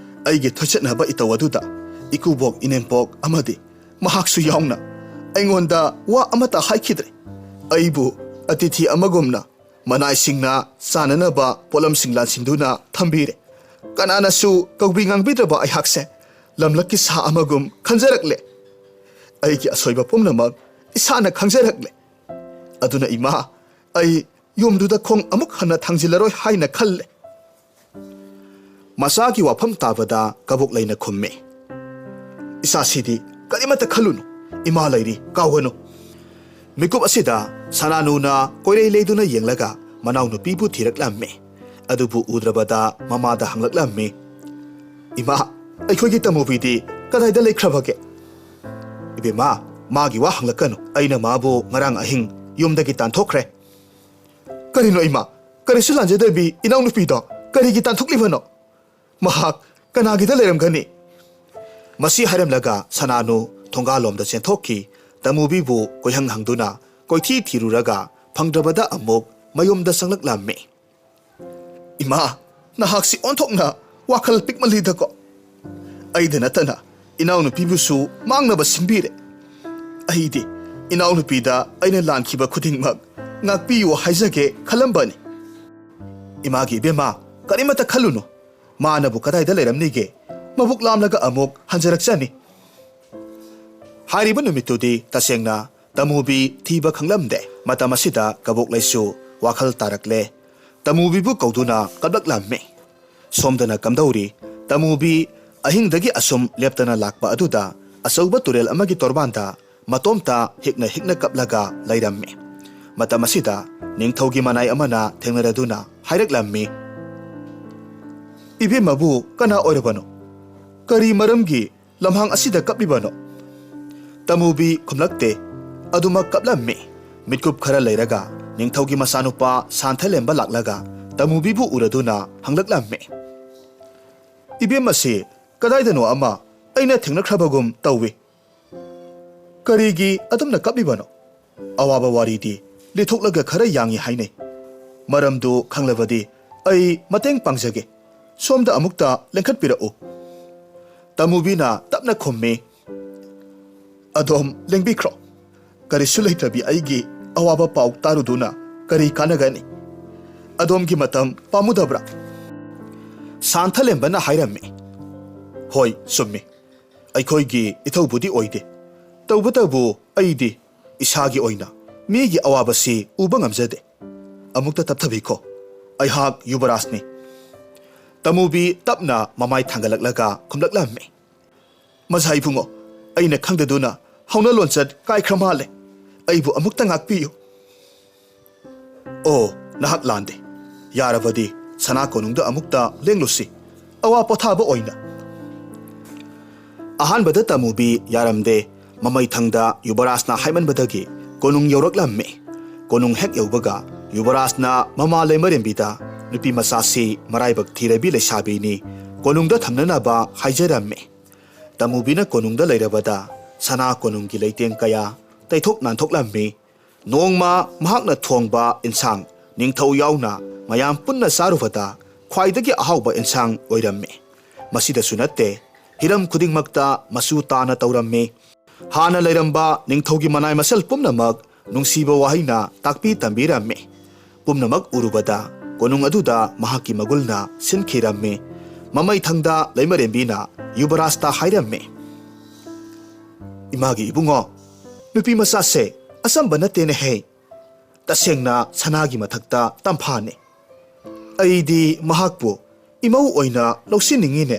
ꯑꯩꯒꯤ ꯊꯣꯏꯆꯠꯅꯕ ꯏꯇꯧ ꯑꯗꯨꯗ ꯏꯀꯨꯕꯣꯛ ꯏꯅꯦꯝꯄꯣꯛ ꯑꯃꯗꯤ ꯃꯍꯥꯛꯁꯨ ꯌꯥꯎꯅ ꯑꯩꯉꯣꯟꯗ ꯋꯥ ꯑꯃꯠꯇ ꯍꯥꯏꯈꯤꯗ꯭ꯔꯦ꯫ ꯑꯩꯕꯨ ꯑꯇꯤꯊꯤ ꯑꯃꯒꯨꯝꯅ ꯃꯅꯥꯏꯁꯤꯡꯅ ꯆꯥꯅꯅꯕ ꯄꯣꯠꯂꯝꯁꯤꯡ ꯂꯥꯟꯁꯤꯟꯗꯨꯅ ꯊꯝꯕꯤꯔꯦ꯫ ꯀꯅꯥꯅꯁꯨ ꯀꯧꯕꯤ ꯉꯥꯡꯕꯤꯗ꯭ꯔꯕ ꯑꯩꯍꯥꯛꯁꯦ ꯂꯝꯂꯛꯀꯤ ꯁꯥ ꯑꯃꯒꯨꯝ ꯈꯟꯖꯔꯛꯂꯦ꯫ ꯑꯩꯒꯤ ꯑꯁꯣꯏꯕ ꯄꯨꯝꯅꯃꯛ ꯏꯁꯥꯅ ꯈꯪꯖꯔꯛꯂꯦ꯫ ꯑꯗꯨꯅ ꯏꯃꯥ, ꯑꯩ ꯌꯨꯝꯗꯨꯗ ꯈꯣꯡ ꯑꯃꯨꯛ ꯍꯟꯅ ꯊꯥꯡꯖꯤꯜꯂꯔꯣꯏ ꯍꯥꯏꯅ ꯈꯜꯂꯦ꯫ ꯃꯆꯥꯒꯤ ꯋꯥꯐꯝ ꯇꯥꯕꯗ ꯀꯕꯣꯛꯂꯩꯅ ꯈꯨꯝꯃꯤ, "ꯏꯆꯥꯁꯤꯗꯤ ꯀꯔꯤꯃꯠꯇ ꯈꯜꯂꯨꯅꯨ, ꯏꯃꯥ ꯂꯩꯔꯤ, ꯀꯥꯎꯒꯅꯨ꯫" ꯃꯤꯀꯨꯞ ꯑꯁꯤꯗ ꯁꯅꯥꯅꯨꯅ ꯀꯣꯏꯔꯩ ꯂꯩꯗꯨꯅ ꯌꯦꯡꯂꯒ ꯃꯅꯥꯎꯅꯨꯄꯤꯕꯨ ꯊꯤꯔꯛꯂꯝꯃꯤ꯫ ꯑꯗꯨꯕꯨ ꯎꯗ꯭ꯔꯕꯗ ꯃꯃꯥꯗ ꯍꯪꯂꯛꯂꯝꯃꯤ, "ꯏꯃꯥ, ꯑꯩꯈꯣꯏꯒꯤ ꯇꯃꯨꯕꯤꯗꯤ ꯀꯗꯥꯏꯗ ꯂꯩꯈ꯭ꯔꯕꯒꯦ?" "ꯏꯕꯦꯝꯃ, ꯃꯥꯒꯤ ꯋꯥ ꯍꯪꯂꯛꯀꯅꯨ꯫ ꯑꯩꯅ ꯃꯥꯕꯨ ꯉꯔꯥꯡ ꯑꯍꯤꯡ ꯌꯨꯝꯗꯒꯤ ꯇꯥꯟꯊꯣꯛꯈ꯭ꯔꯦ꯫" "ꯀꯔꯤꯅꯣ ꯏꯃꯥ? ꯀꯔꯤꯁꯨ ꯂꯥꯟꯖꯗꯕꯤ ꯏꯅꯥꯎꯅꯨꯄꯤꯗꯣ ꯀꯔꯤꯒꯤ ꯇꯥꯟꯊꯣꯛꯂꯤꯕꯅꯣ? ꯃꯍꯥꯛ ꯀꯅꯥꯒꯤꯗ ꯂꯩꯔꯝꯒꯅꯤ?" ꯃꯁꯤ ꯍꯥꯏꯔꯝꯂꯒ ꯁꯅꯥꯅꯨ ꯊꯣꯡꯒꯥꯜꯂꯣꯝꯗ ꯆꯦꯟꯊꯣꯛꯈꯤ꯫ ꯇꯃꯨꯕꯤꯕꯨ ꯀꯣꯏꯍꯪ ꯍꯪꯗꯨꯅ ꯀꯣꯏꯊꯤ ꯊꯤꯔꯨꯔꯒ ꯐꯪꯗ꯭ꯔꯕꯗ ꯑꯃꯨꯛ ꯃꯌꯨꯝꯗ ꯆꯪꯂꯛꯂꯝꯃꯤ꯫ "ꯏꯃꯥ, ꯅꯍꯥꯛꯁꯤ ꯑꯣꯟꯊꯣꯛꯅ ꯋꯥꯈꯜ ꯄꯤꯛꯃꯜꯂꯤꯗꯀꯣ꯫ ꯑꯩꯗ ꯅꯠꯇꯅ ꯏꯅꯥꯎꯅꯨꯄꯤꯕꯨꯁꯨ ꯃꯥꯡꯅꯕ ꯁꯤꯟꯕꯤꯔꯦ꯫ ꯑꯩꯗꯤ ꯏꯅꯥꯎꯅꯨꯄꯤꯗ ꯑꯩꯅ ꯂꯥꯟꯈꯤꯕ ꯈꯨꯗꯤꯡꯃꯛ ꯉꯥꯛꯄꯤꯌꯨ ꯍꯥꯏꯖꯒꯦ ꯈꯜꯂꯝꯕꯅꯤ꯫" "ꯏꯃꯥꯒꯤ ꯏꯕꯦꯝꯃ, ꯀꯔꯤꯃꯠꯇ ꯈꯜꯂꯨꯅꯨ꯫ ꯃꯥꯅꯕꯨ ꯀꯗꯥꯏꯗ ꯂꯩꯔꯝꯅꯤꯒꯦ? ꯃꯕꯨꯛ ꯂꯥꯝꯂꯒ ꯑꯃꯨꯛ ꯍꯟꯖꯔꯛꯆꯅꯤ꯫" ꯍꯥꯏꯔꯤꯕ ꯅꯨꯃꯤꯠꯇꯨꯗꯤ ꯇꯁꯦꯡꯅ ꯇꯃꯨꯕꯤ ꯊꯤꯕ ꯈꯪꯂꯝꯗꯦ꯫ ꯃꯇꯝ ꯑꯁꯤꯗ ꯀꯕꯣꯛꯂꯩꯁꯨ ꯋꯥꯈꯜ ꯇꯥꯔꯛꯂꯦ꯫ ꯇꯃꯨꯕꯤꯕꯨ ꯀꯧꯗꯨꯅ ꯀꯞꯂꯛꯂꯝꯃꯤ꯫ ꯁꯣꯝꯗꯅ ꯀꯝꯗꯧꯔꯤ? ꯇꯃꯨꯕꯤ ꯑꯍꯤꯡꯗꯒꯤ ꯑꯁꯨꯝ ꯂꯦꯞꯇꯅ ꯂꯥꯛꯄ ꯑꯗꯨꯗ ꯑꯆꯧꯕ ꯇꯨꯔꯦꯜ ꯑꯃꯒꯤ ꯇꯣꯔꯕꯥꯟꯗ ꯃꯇꯣꯝꯇ ꯍꯤꯛꯅ ꯍꯤꯛꯅ ꯀꯞꯂꯒ ꯂꯩꯔꯝꯃꯤ꯫ ꯃꯇꯝ ꯑꯁꯤꯗ ꯅꯤꯡꯊꯧꯒꯤ ꯃꯅꯥꯏ ꯑꯃꯅ ꯊꯦꯡꯅꯔꯗꯨꯅ ꯍꯥꯏꯔꯛꯂꯝꯃꯤ, "ꯏꯕꯦꯝꯃꯕꯨ ꯀꯅꯥ ꯑꯣꯏꯔꯕꯅꯣ? ꯀꯔꯤ ꯃꯔꯝꯒꯤ ꯂꯝꯍꯥꯡ ꯑꯁꯤꯗ ꯀꯞꯂꯤꯕꯅꯣ?" ꯇꯃꯨꯕꯤ ꯈꯨꯝꯂꯛꯇꯦ꯫ ꯑꯗꯨꯃꯛ ꯀꯞꯂꯝꯃꯤ꯫ ꯃꯤꯠꯀꯨꯞ ꯈꯔ ꯂꯩꯔꯒ ꯅꯤꯡꯊꯧꯒꯤ ꯃꯆꯥꯅꯨꯄꯥ ꯁꯥꯟꯊꯂꯦꯝꯕ ꯂꯥꯛꯂꯒ ꯇꯃꯨꯕꯤꯕꯨ ꯎꯔꯗꯨꯅ ꯍꯪꯂꯛꯂꯝꯃꯤ, "ꯏꯕꯦꯝꯃꯁꯤ ꯀꯗꯥꯏꯗꯅꯣ ꯑꯃ ꯑꯩꯅ ꯊꯦꯡꯅꯈ꯭ꯔꯕꯒꯨꯝ ꯇꯧꯏ꯫ ꯀꯔꯤꯒꯤ ꯑꯗꯨꯝꯅ ꯀꯞꯂꯤꯕꯅꯣ? ꯑꯋꯥꯕ ꯋꯥꯔꯤꯗꯤ ꯂꯤꯊꯣꯛꯂꯒ ꯈꯔ ꯌꯥꯡꯏ ꯍꯥꯏꯅꯩ꯫ ꯃꯔꯝꯗꯨ ꯈꯪꯂꯕꯗꯤ ꯑꯩ ꯃꯇꯦꯡ ꯄꯥꯡꯖꯒꯦ꯫ ꯁꯣꯝꯗ ꯑꯃꯨꯛꯇ ꯂꯦꯡꯈꯠꯄꯤꯔꯛꯎ꯫" ꯇꯃꯨꯕꯤꯅ ꯇꯞꯅ ꯈꯨꯝꯃꯤ, "ꯑꯗꯣꯝ ꯂꯦꯡꯕꯤꯈ꯭ꯔꯣ꯫ ꯀꯔꯤꯁꯨ ꯂꯩꯇ꯭ꯔꯕꯤ ꯑꯩꯒꯤ ꯑꯋꯥꯕ ꯄꯥꯎ ꯇꯥꯔꯨꯗꯨꯅ ꯀꯔꯤ ꯀꯥꯟꯅꯒꯅꯤ? ꯑꯗꯣꯝꯒꯤ ꯃꯇꯝ ꯄꯥꯝꯃꯨꯗꯕ꯭ꯔꯥ?" ꯁꯥꯟꯊꯂꯦꯝꯕꯅ ꯍꯥꯏꯔꯝꯃꯤ, "ꯍꯣꯏ, ꯆꯨꯝꯃꯤ꯫ ꯑꯩꯈꯣꯏꯒꯤ ꯏꯊꯧꯕꯨꯗꯤ ꯑꯣꯏꯗꯦ꯫ ꯇꯧꯕꯇꯕꯨ ꯑꯩꯗꯤ ꯏꯁꯥꯒꯤ ꯑꯣꯏꯅ ꯃꯤꯒꯤ ꯑꯋꯥꯕꯁꯤ ꯎꯕ ꯉꯝꯖꯗꯦ꯫ ꯑꯃꯨꯛꯇ ꯇꯞꯊꯕꯤꯈꯣ꯫ ꯑꯩꯍꯥꯛ ꯌꯨꯕꯔꯥꯖꯅꯤ꯫ ꯇꯃꯨꯕꯤ ꯇꯞꯅ ꯃꯃꯥꯏ ꯊꯥꯡꯒꯠꯂꯛꯂꯒ ꯈꯨꯝꯂꯛꯂꯝꯃꯤ꯫ ꯃꯖꯥ ꯏꯕꯨꯡꯉꯣ, ꯑꯩꯅ ꯈꯪꯗꯗꯨꯅ ꯍꯧꯅ ꯂꯣꯟꯆꯠ ꯀꯥꯏꯈ꯭ꯔ ꯃꯥꯜꯂꯦ꯫ ꯑꯩꯕꯨ ꯑꯃꯨꯛꯇ ꯉꯥꯛꯄꯤꯌꯨ꯫ ꯑꯣ, ꯅꯍꯥꯛ ꯂꯥꯟꯗꯦ꯫ ꯌꯥꯔꯕꯗꯤ ꯁꯅꯥ ꯀꯣꯅꯨꯡꯗ ꯑꯃꯨꯛꯇ ꯂꯦꯡꯂꯨꯁꯤ꯫ ꯑꯋꯥ ꯄꯣꯊꯥꯕ ꯑꯣꯏꯅ꯫ ꯑꯍꯥꯟꯕꯗ ꯇꯃꯨꯕꯤ ꯌꯥꯔꯝꯗꯦ꯫ ꯃꯃꯩꯊꯪꯗ ꯌꯨꯕꯔꯥꯖꯅ ꯍꯥꯏꯃꯟꯕꯗꯒꯤ ꯀꯣꯅꯨꯡ ꯌꯧꯔꯛꯂꯝꯃꯤ꯫ ꯀꯣꯅꯨꯡ ꯍꯦꯛ ꯌꯧꯕꯒ ꯌꯨꯕꯔꯥꯖꯅ ꯃꯃꯥ ꯂꯩꯃꯔꯦꯝꯕꯤꯗ ꯅꯨꯄꯤ ꯃꯆꯥꯁꯤ ꯃꯔꯥꯏꯕꯛ ꯊꯤꯔꯕꯤ ꯂꯩꯁꯥꯕꯤꯅꯤ, ꯀꯣꯅꯨꯡꯗ ꯊꯝꯅꯅꯕ ꯍꯥꯏꯖꯔꯝꯃꯤ꯫ ꯇꯃꯨꯕꯤꯅ ꯀꯣꯅꯨꯡꯗ ꯂꯩꯔꯕꯗ ꯁꯅꯥ ꯀꯣꯅꯨꯡꯒꯤ ꯂꯩꯇꯦꯡ ꯀꯌꯥ ꯇꯩꯊꯣꯛ ꯅꯥꯟꯊꯣꯛꯂꯝꯃꯤ꯫ ꯅꯣꯡꯃ ꯃꯍꯥꯛꯅ ꯊꯣꯡꯕ ꯏꯟꯁꯥꯡ ꯅꯤꯡꯊꯧ ꯌꯥꯎꯅ ꯃꯌꯥꯝ ꯄꯨꯟꯅ ꯆꯥꯔꯨꯕꯗ ꯈ꯭ꯋꯥꯏꯗꯒꯤ ꯑꯍꯥꯎꯕ ꯏꯟꯁꯥꯡ ꯑꯣꯏꯔꯝꯃꯤ꯫ ꯃꯁꯤꯗꯁꯨ ꯅꯠꯇꯦ, ꯍꯤꯔꯝ ꯈꯨꯗꯤꯡꯃꯛꯇ ꯃꯆꯨ ꯇꯥꯅ ꯇꯧꯔꯝꯃꯤ꯫ ꯍꯥꯟꯅ ꯂꯩꯔꯝꯕ ꯅꯤꯡꯊꯧꯒꯤ ꯃꯅꯥꯏ ꯃꯁꯜ ꯄꯨꯝꯅꯃꯛ ꯅꯨꯡꯁꯤꯕ ꯋꯥꯍꯩꯅ ꯇꯥꯛꯄꯤ ꯇꯝꯕꯤꯔꯝꯃꯤ꯫ ꯄꯨꯝꯅꯃꯛ ꯎꯔꯨꯕꯗ ꯀꯣꯅꯨꯡ ꯑꯗꯨꯗ ꯃꯍꯥꯛꯀꯤ ꯃꯒꯨꯜꯅ ꯁꯤꯟꯈꯤꯔꯝꯃꯤ꯫ ꯃꯃꯩꯊꯪꯗ ꯂꯩꯃꯔꯦꯝꯕꯤꯅ ꯌꯨꯕꯔꯥꯖꯇ ꯍꯥꯏꯔꯝꯃꯤ, "ꯏꯃꯥꯒꯤ ꯏꯕꯨꯡꯉꯣ, ꯅꯨꯄꯤ ꯃꯆꯥꯁꯦ ꯑꯆꯝꯕ ꯅꯠꯇꯦꯅꯦꯍꯦ꯫ ꯇꯁꯦꯡꯅ ꯁꯅꯥꯒꯤ ꯃꯊꯛꯇ ꯇꯝꯐꯥꯅꯤ꯫ ꯑꯩꯗꯤ ꯃꯍꯥꯛꯄꯨ ꯏꯃꯧ ꯑꯣꯏꯅ ꯂꯧꯁꯤꯟꯅꯤꯡꯉꯤꯅꯦ꯫"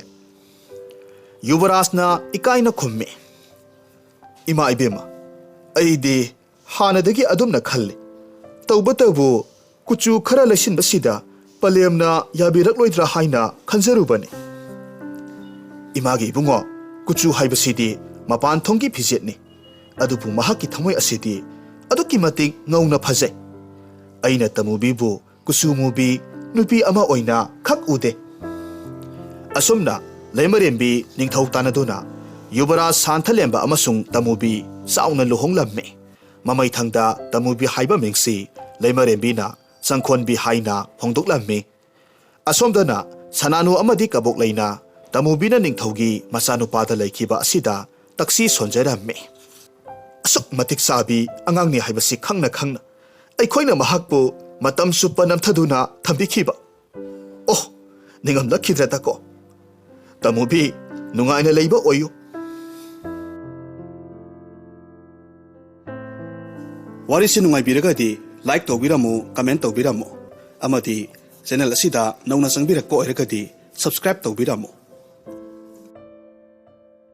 ꯌꯨꯕꯔꯥꯖꯅ ꯏꯀꯥꯏꯅ ꯈꯨꯝꯃꯤ, "ꯏꯃꯥ ꯏꯕꯦꯝꯃ, ꯑꯩꯗꯤ ꯍꯥꯟꯅꯗꯒꯤ ꯑꯗꯨꯝꯅ ꯈꯜꯂꯤ꯫ ꯇꯧꯕꯇꯕꯨ ꯀꯨꯆꯨ ꯈꯔ ꯂꯩꯁꯤꯟꯕꯁꯤꯗ ꯄꯂꯦꯝꯅ ꯌꯥꯕꯤꯔꯛꯂꯣꯏꯗ꯭ꯔꯥ ꯍꯥꯏꯅ ꯈꯟꯖꯔꯨꯕꯅꯤ꯫" "ꯏꯃꯥꯒꯤ ꯏꯕꯨꯡꯉꯣ, ꯀꯨꯆꯨ ꯍꯥꯏꯕꯁꯤꯗꯤ ꯃꯄꯥꯟ ꯊꯣꯡꯒꯤ ꯐꯤꯖꯦꯠꯅꯤ꯫ ꯑꯗꯨꯕꯨ ꯃꯍꯥꯛꯀꯤ ꯊꯃꯣꯏ ꯑꯁꯤꯗꯤ ꯑꯗꯨꯛꯀꯤ ꯃꯇꯤꯛ ꯉꯧꯅ ꯐꯖꯩ꯫ ꯑꯩꯅ ꯇꯃꯨꯕꯤꯕꯨ ꯀꯨꯆꯨ ꯃꯨꯕꯤ ꯅꯨꯄꯤ ꯑꯃ ꯑꯣꯏꯅ ꯈꯛ ꯎꯗꯦ꯫" ꯑꯁꯨꯝꯅ ꯂꯩꯃꯔꯦꯝꯕꯤ ꯅꯤꯡꯊꯧ ꯇꯥꯟꯅꯗꯨꯅ ꯌꯨꯕꯔꯥꯖ ꯁꯥꯟꯊꯂꯦꯝꯕ ꯑꯃꯁꯨꯡ ꯇꯃꯨꯕꯤ ꯆꯥꯎꯅ ꯂꯨꯍꯣꯡꯂꯝꯃꯤ꯫ ꯃꯃꯩꯊꯪꯗ ꯇꯃꯨꯕꯤ ꯍꯥꯏꯕ ꯃꯤꯡꯁꯤ ꯂꯩꯃꯔꯦꯝꯕꯤꯅ ꯆꯪꯈꯣꯟꯕꯤ ꯍꯥꯏꯅ ꯍꯣꯡꯗꯣꯛꯂꯝꯃꯤ꯫ ꯑꯁꯣꯝꯗꯅ ꯁꯅꯥꯅꯨ ꯑꯃꯗꯤ ꯀꯕꯣꯛꯂꯩꯅ ꯇꯃꯨꯕꯤꯅ ꯅꯤꯡꯊꯧꯒꯤ ꯃꯆꯥꯅꯨꯄꯥꯗ ꯂꯩꯈꯤꯕ ꯑꯁꯤꯗ ꯇꯛꯁꯤ ꯁꯣꯟꯖꯔꯝꯃꯤ꯫ "ꯑꯁꯨꯛ ꯃꯇꯤꯛ ꯆꯥꯕꯤ ꯑꯉꯥꯡꯅꯤ ꯍꯥꯏꯕꯁꯤ ꯈꯪꯅ ꯈꯪꯅ ꯑꯩꯈꯣꯏꯅ ꯃꯍꯥꯛꯄꯨ ꯃꯇꯝ ꯆꯨꯞꯄ ꯅꯝꯊꯗꯨꯅ ꯊꯝꯕꯤꯈꯤꯕ꯫ ꯑꯣ, ꯅꯤꯡꯉꯝꯂꯛꯈꯤꯗ꯭ꯔꯗꯀꯣ꯫ ꯇꯃꯨꯕꯤ, ꯅꯨꯡꯉꯥꯏꯅ ꯂꯩꯕ ꯑꯣꯏꯌꯨ꯫" ꯋꯥꯔꯤꯁꯤ ꯅꯨꯡꯉꯥꯏꯕꯤꯔꯒꯗꯤ Like ꯇꯧꯕꯤꯔꯝꯃꯨ, comment ꯇꯧꯕꯤꯔꯝꯃꯨ, ꯑꯃꯗꯤ channel ꯑꯁꯤꯗ ꯅꯧꯅ ꯆꯪꯕꯤꯔꯛꯄ ꯑꯣꯏꯔꯒꯗꯤ subscribe ꯇꯧꯕꯤꯔꯝꯃꯨ꯫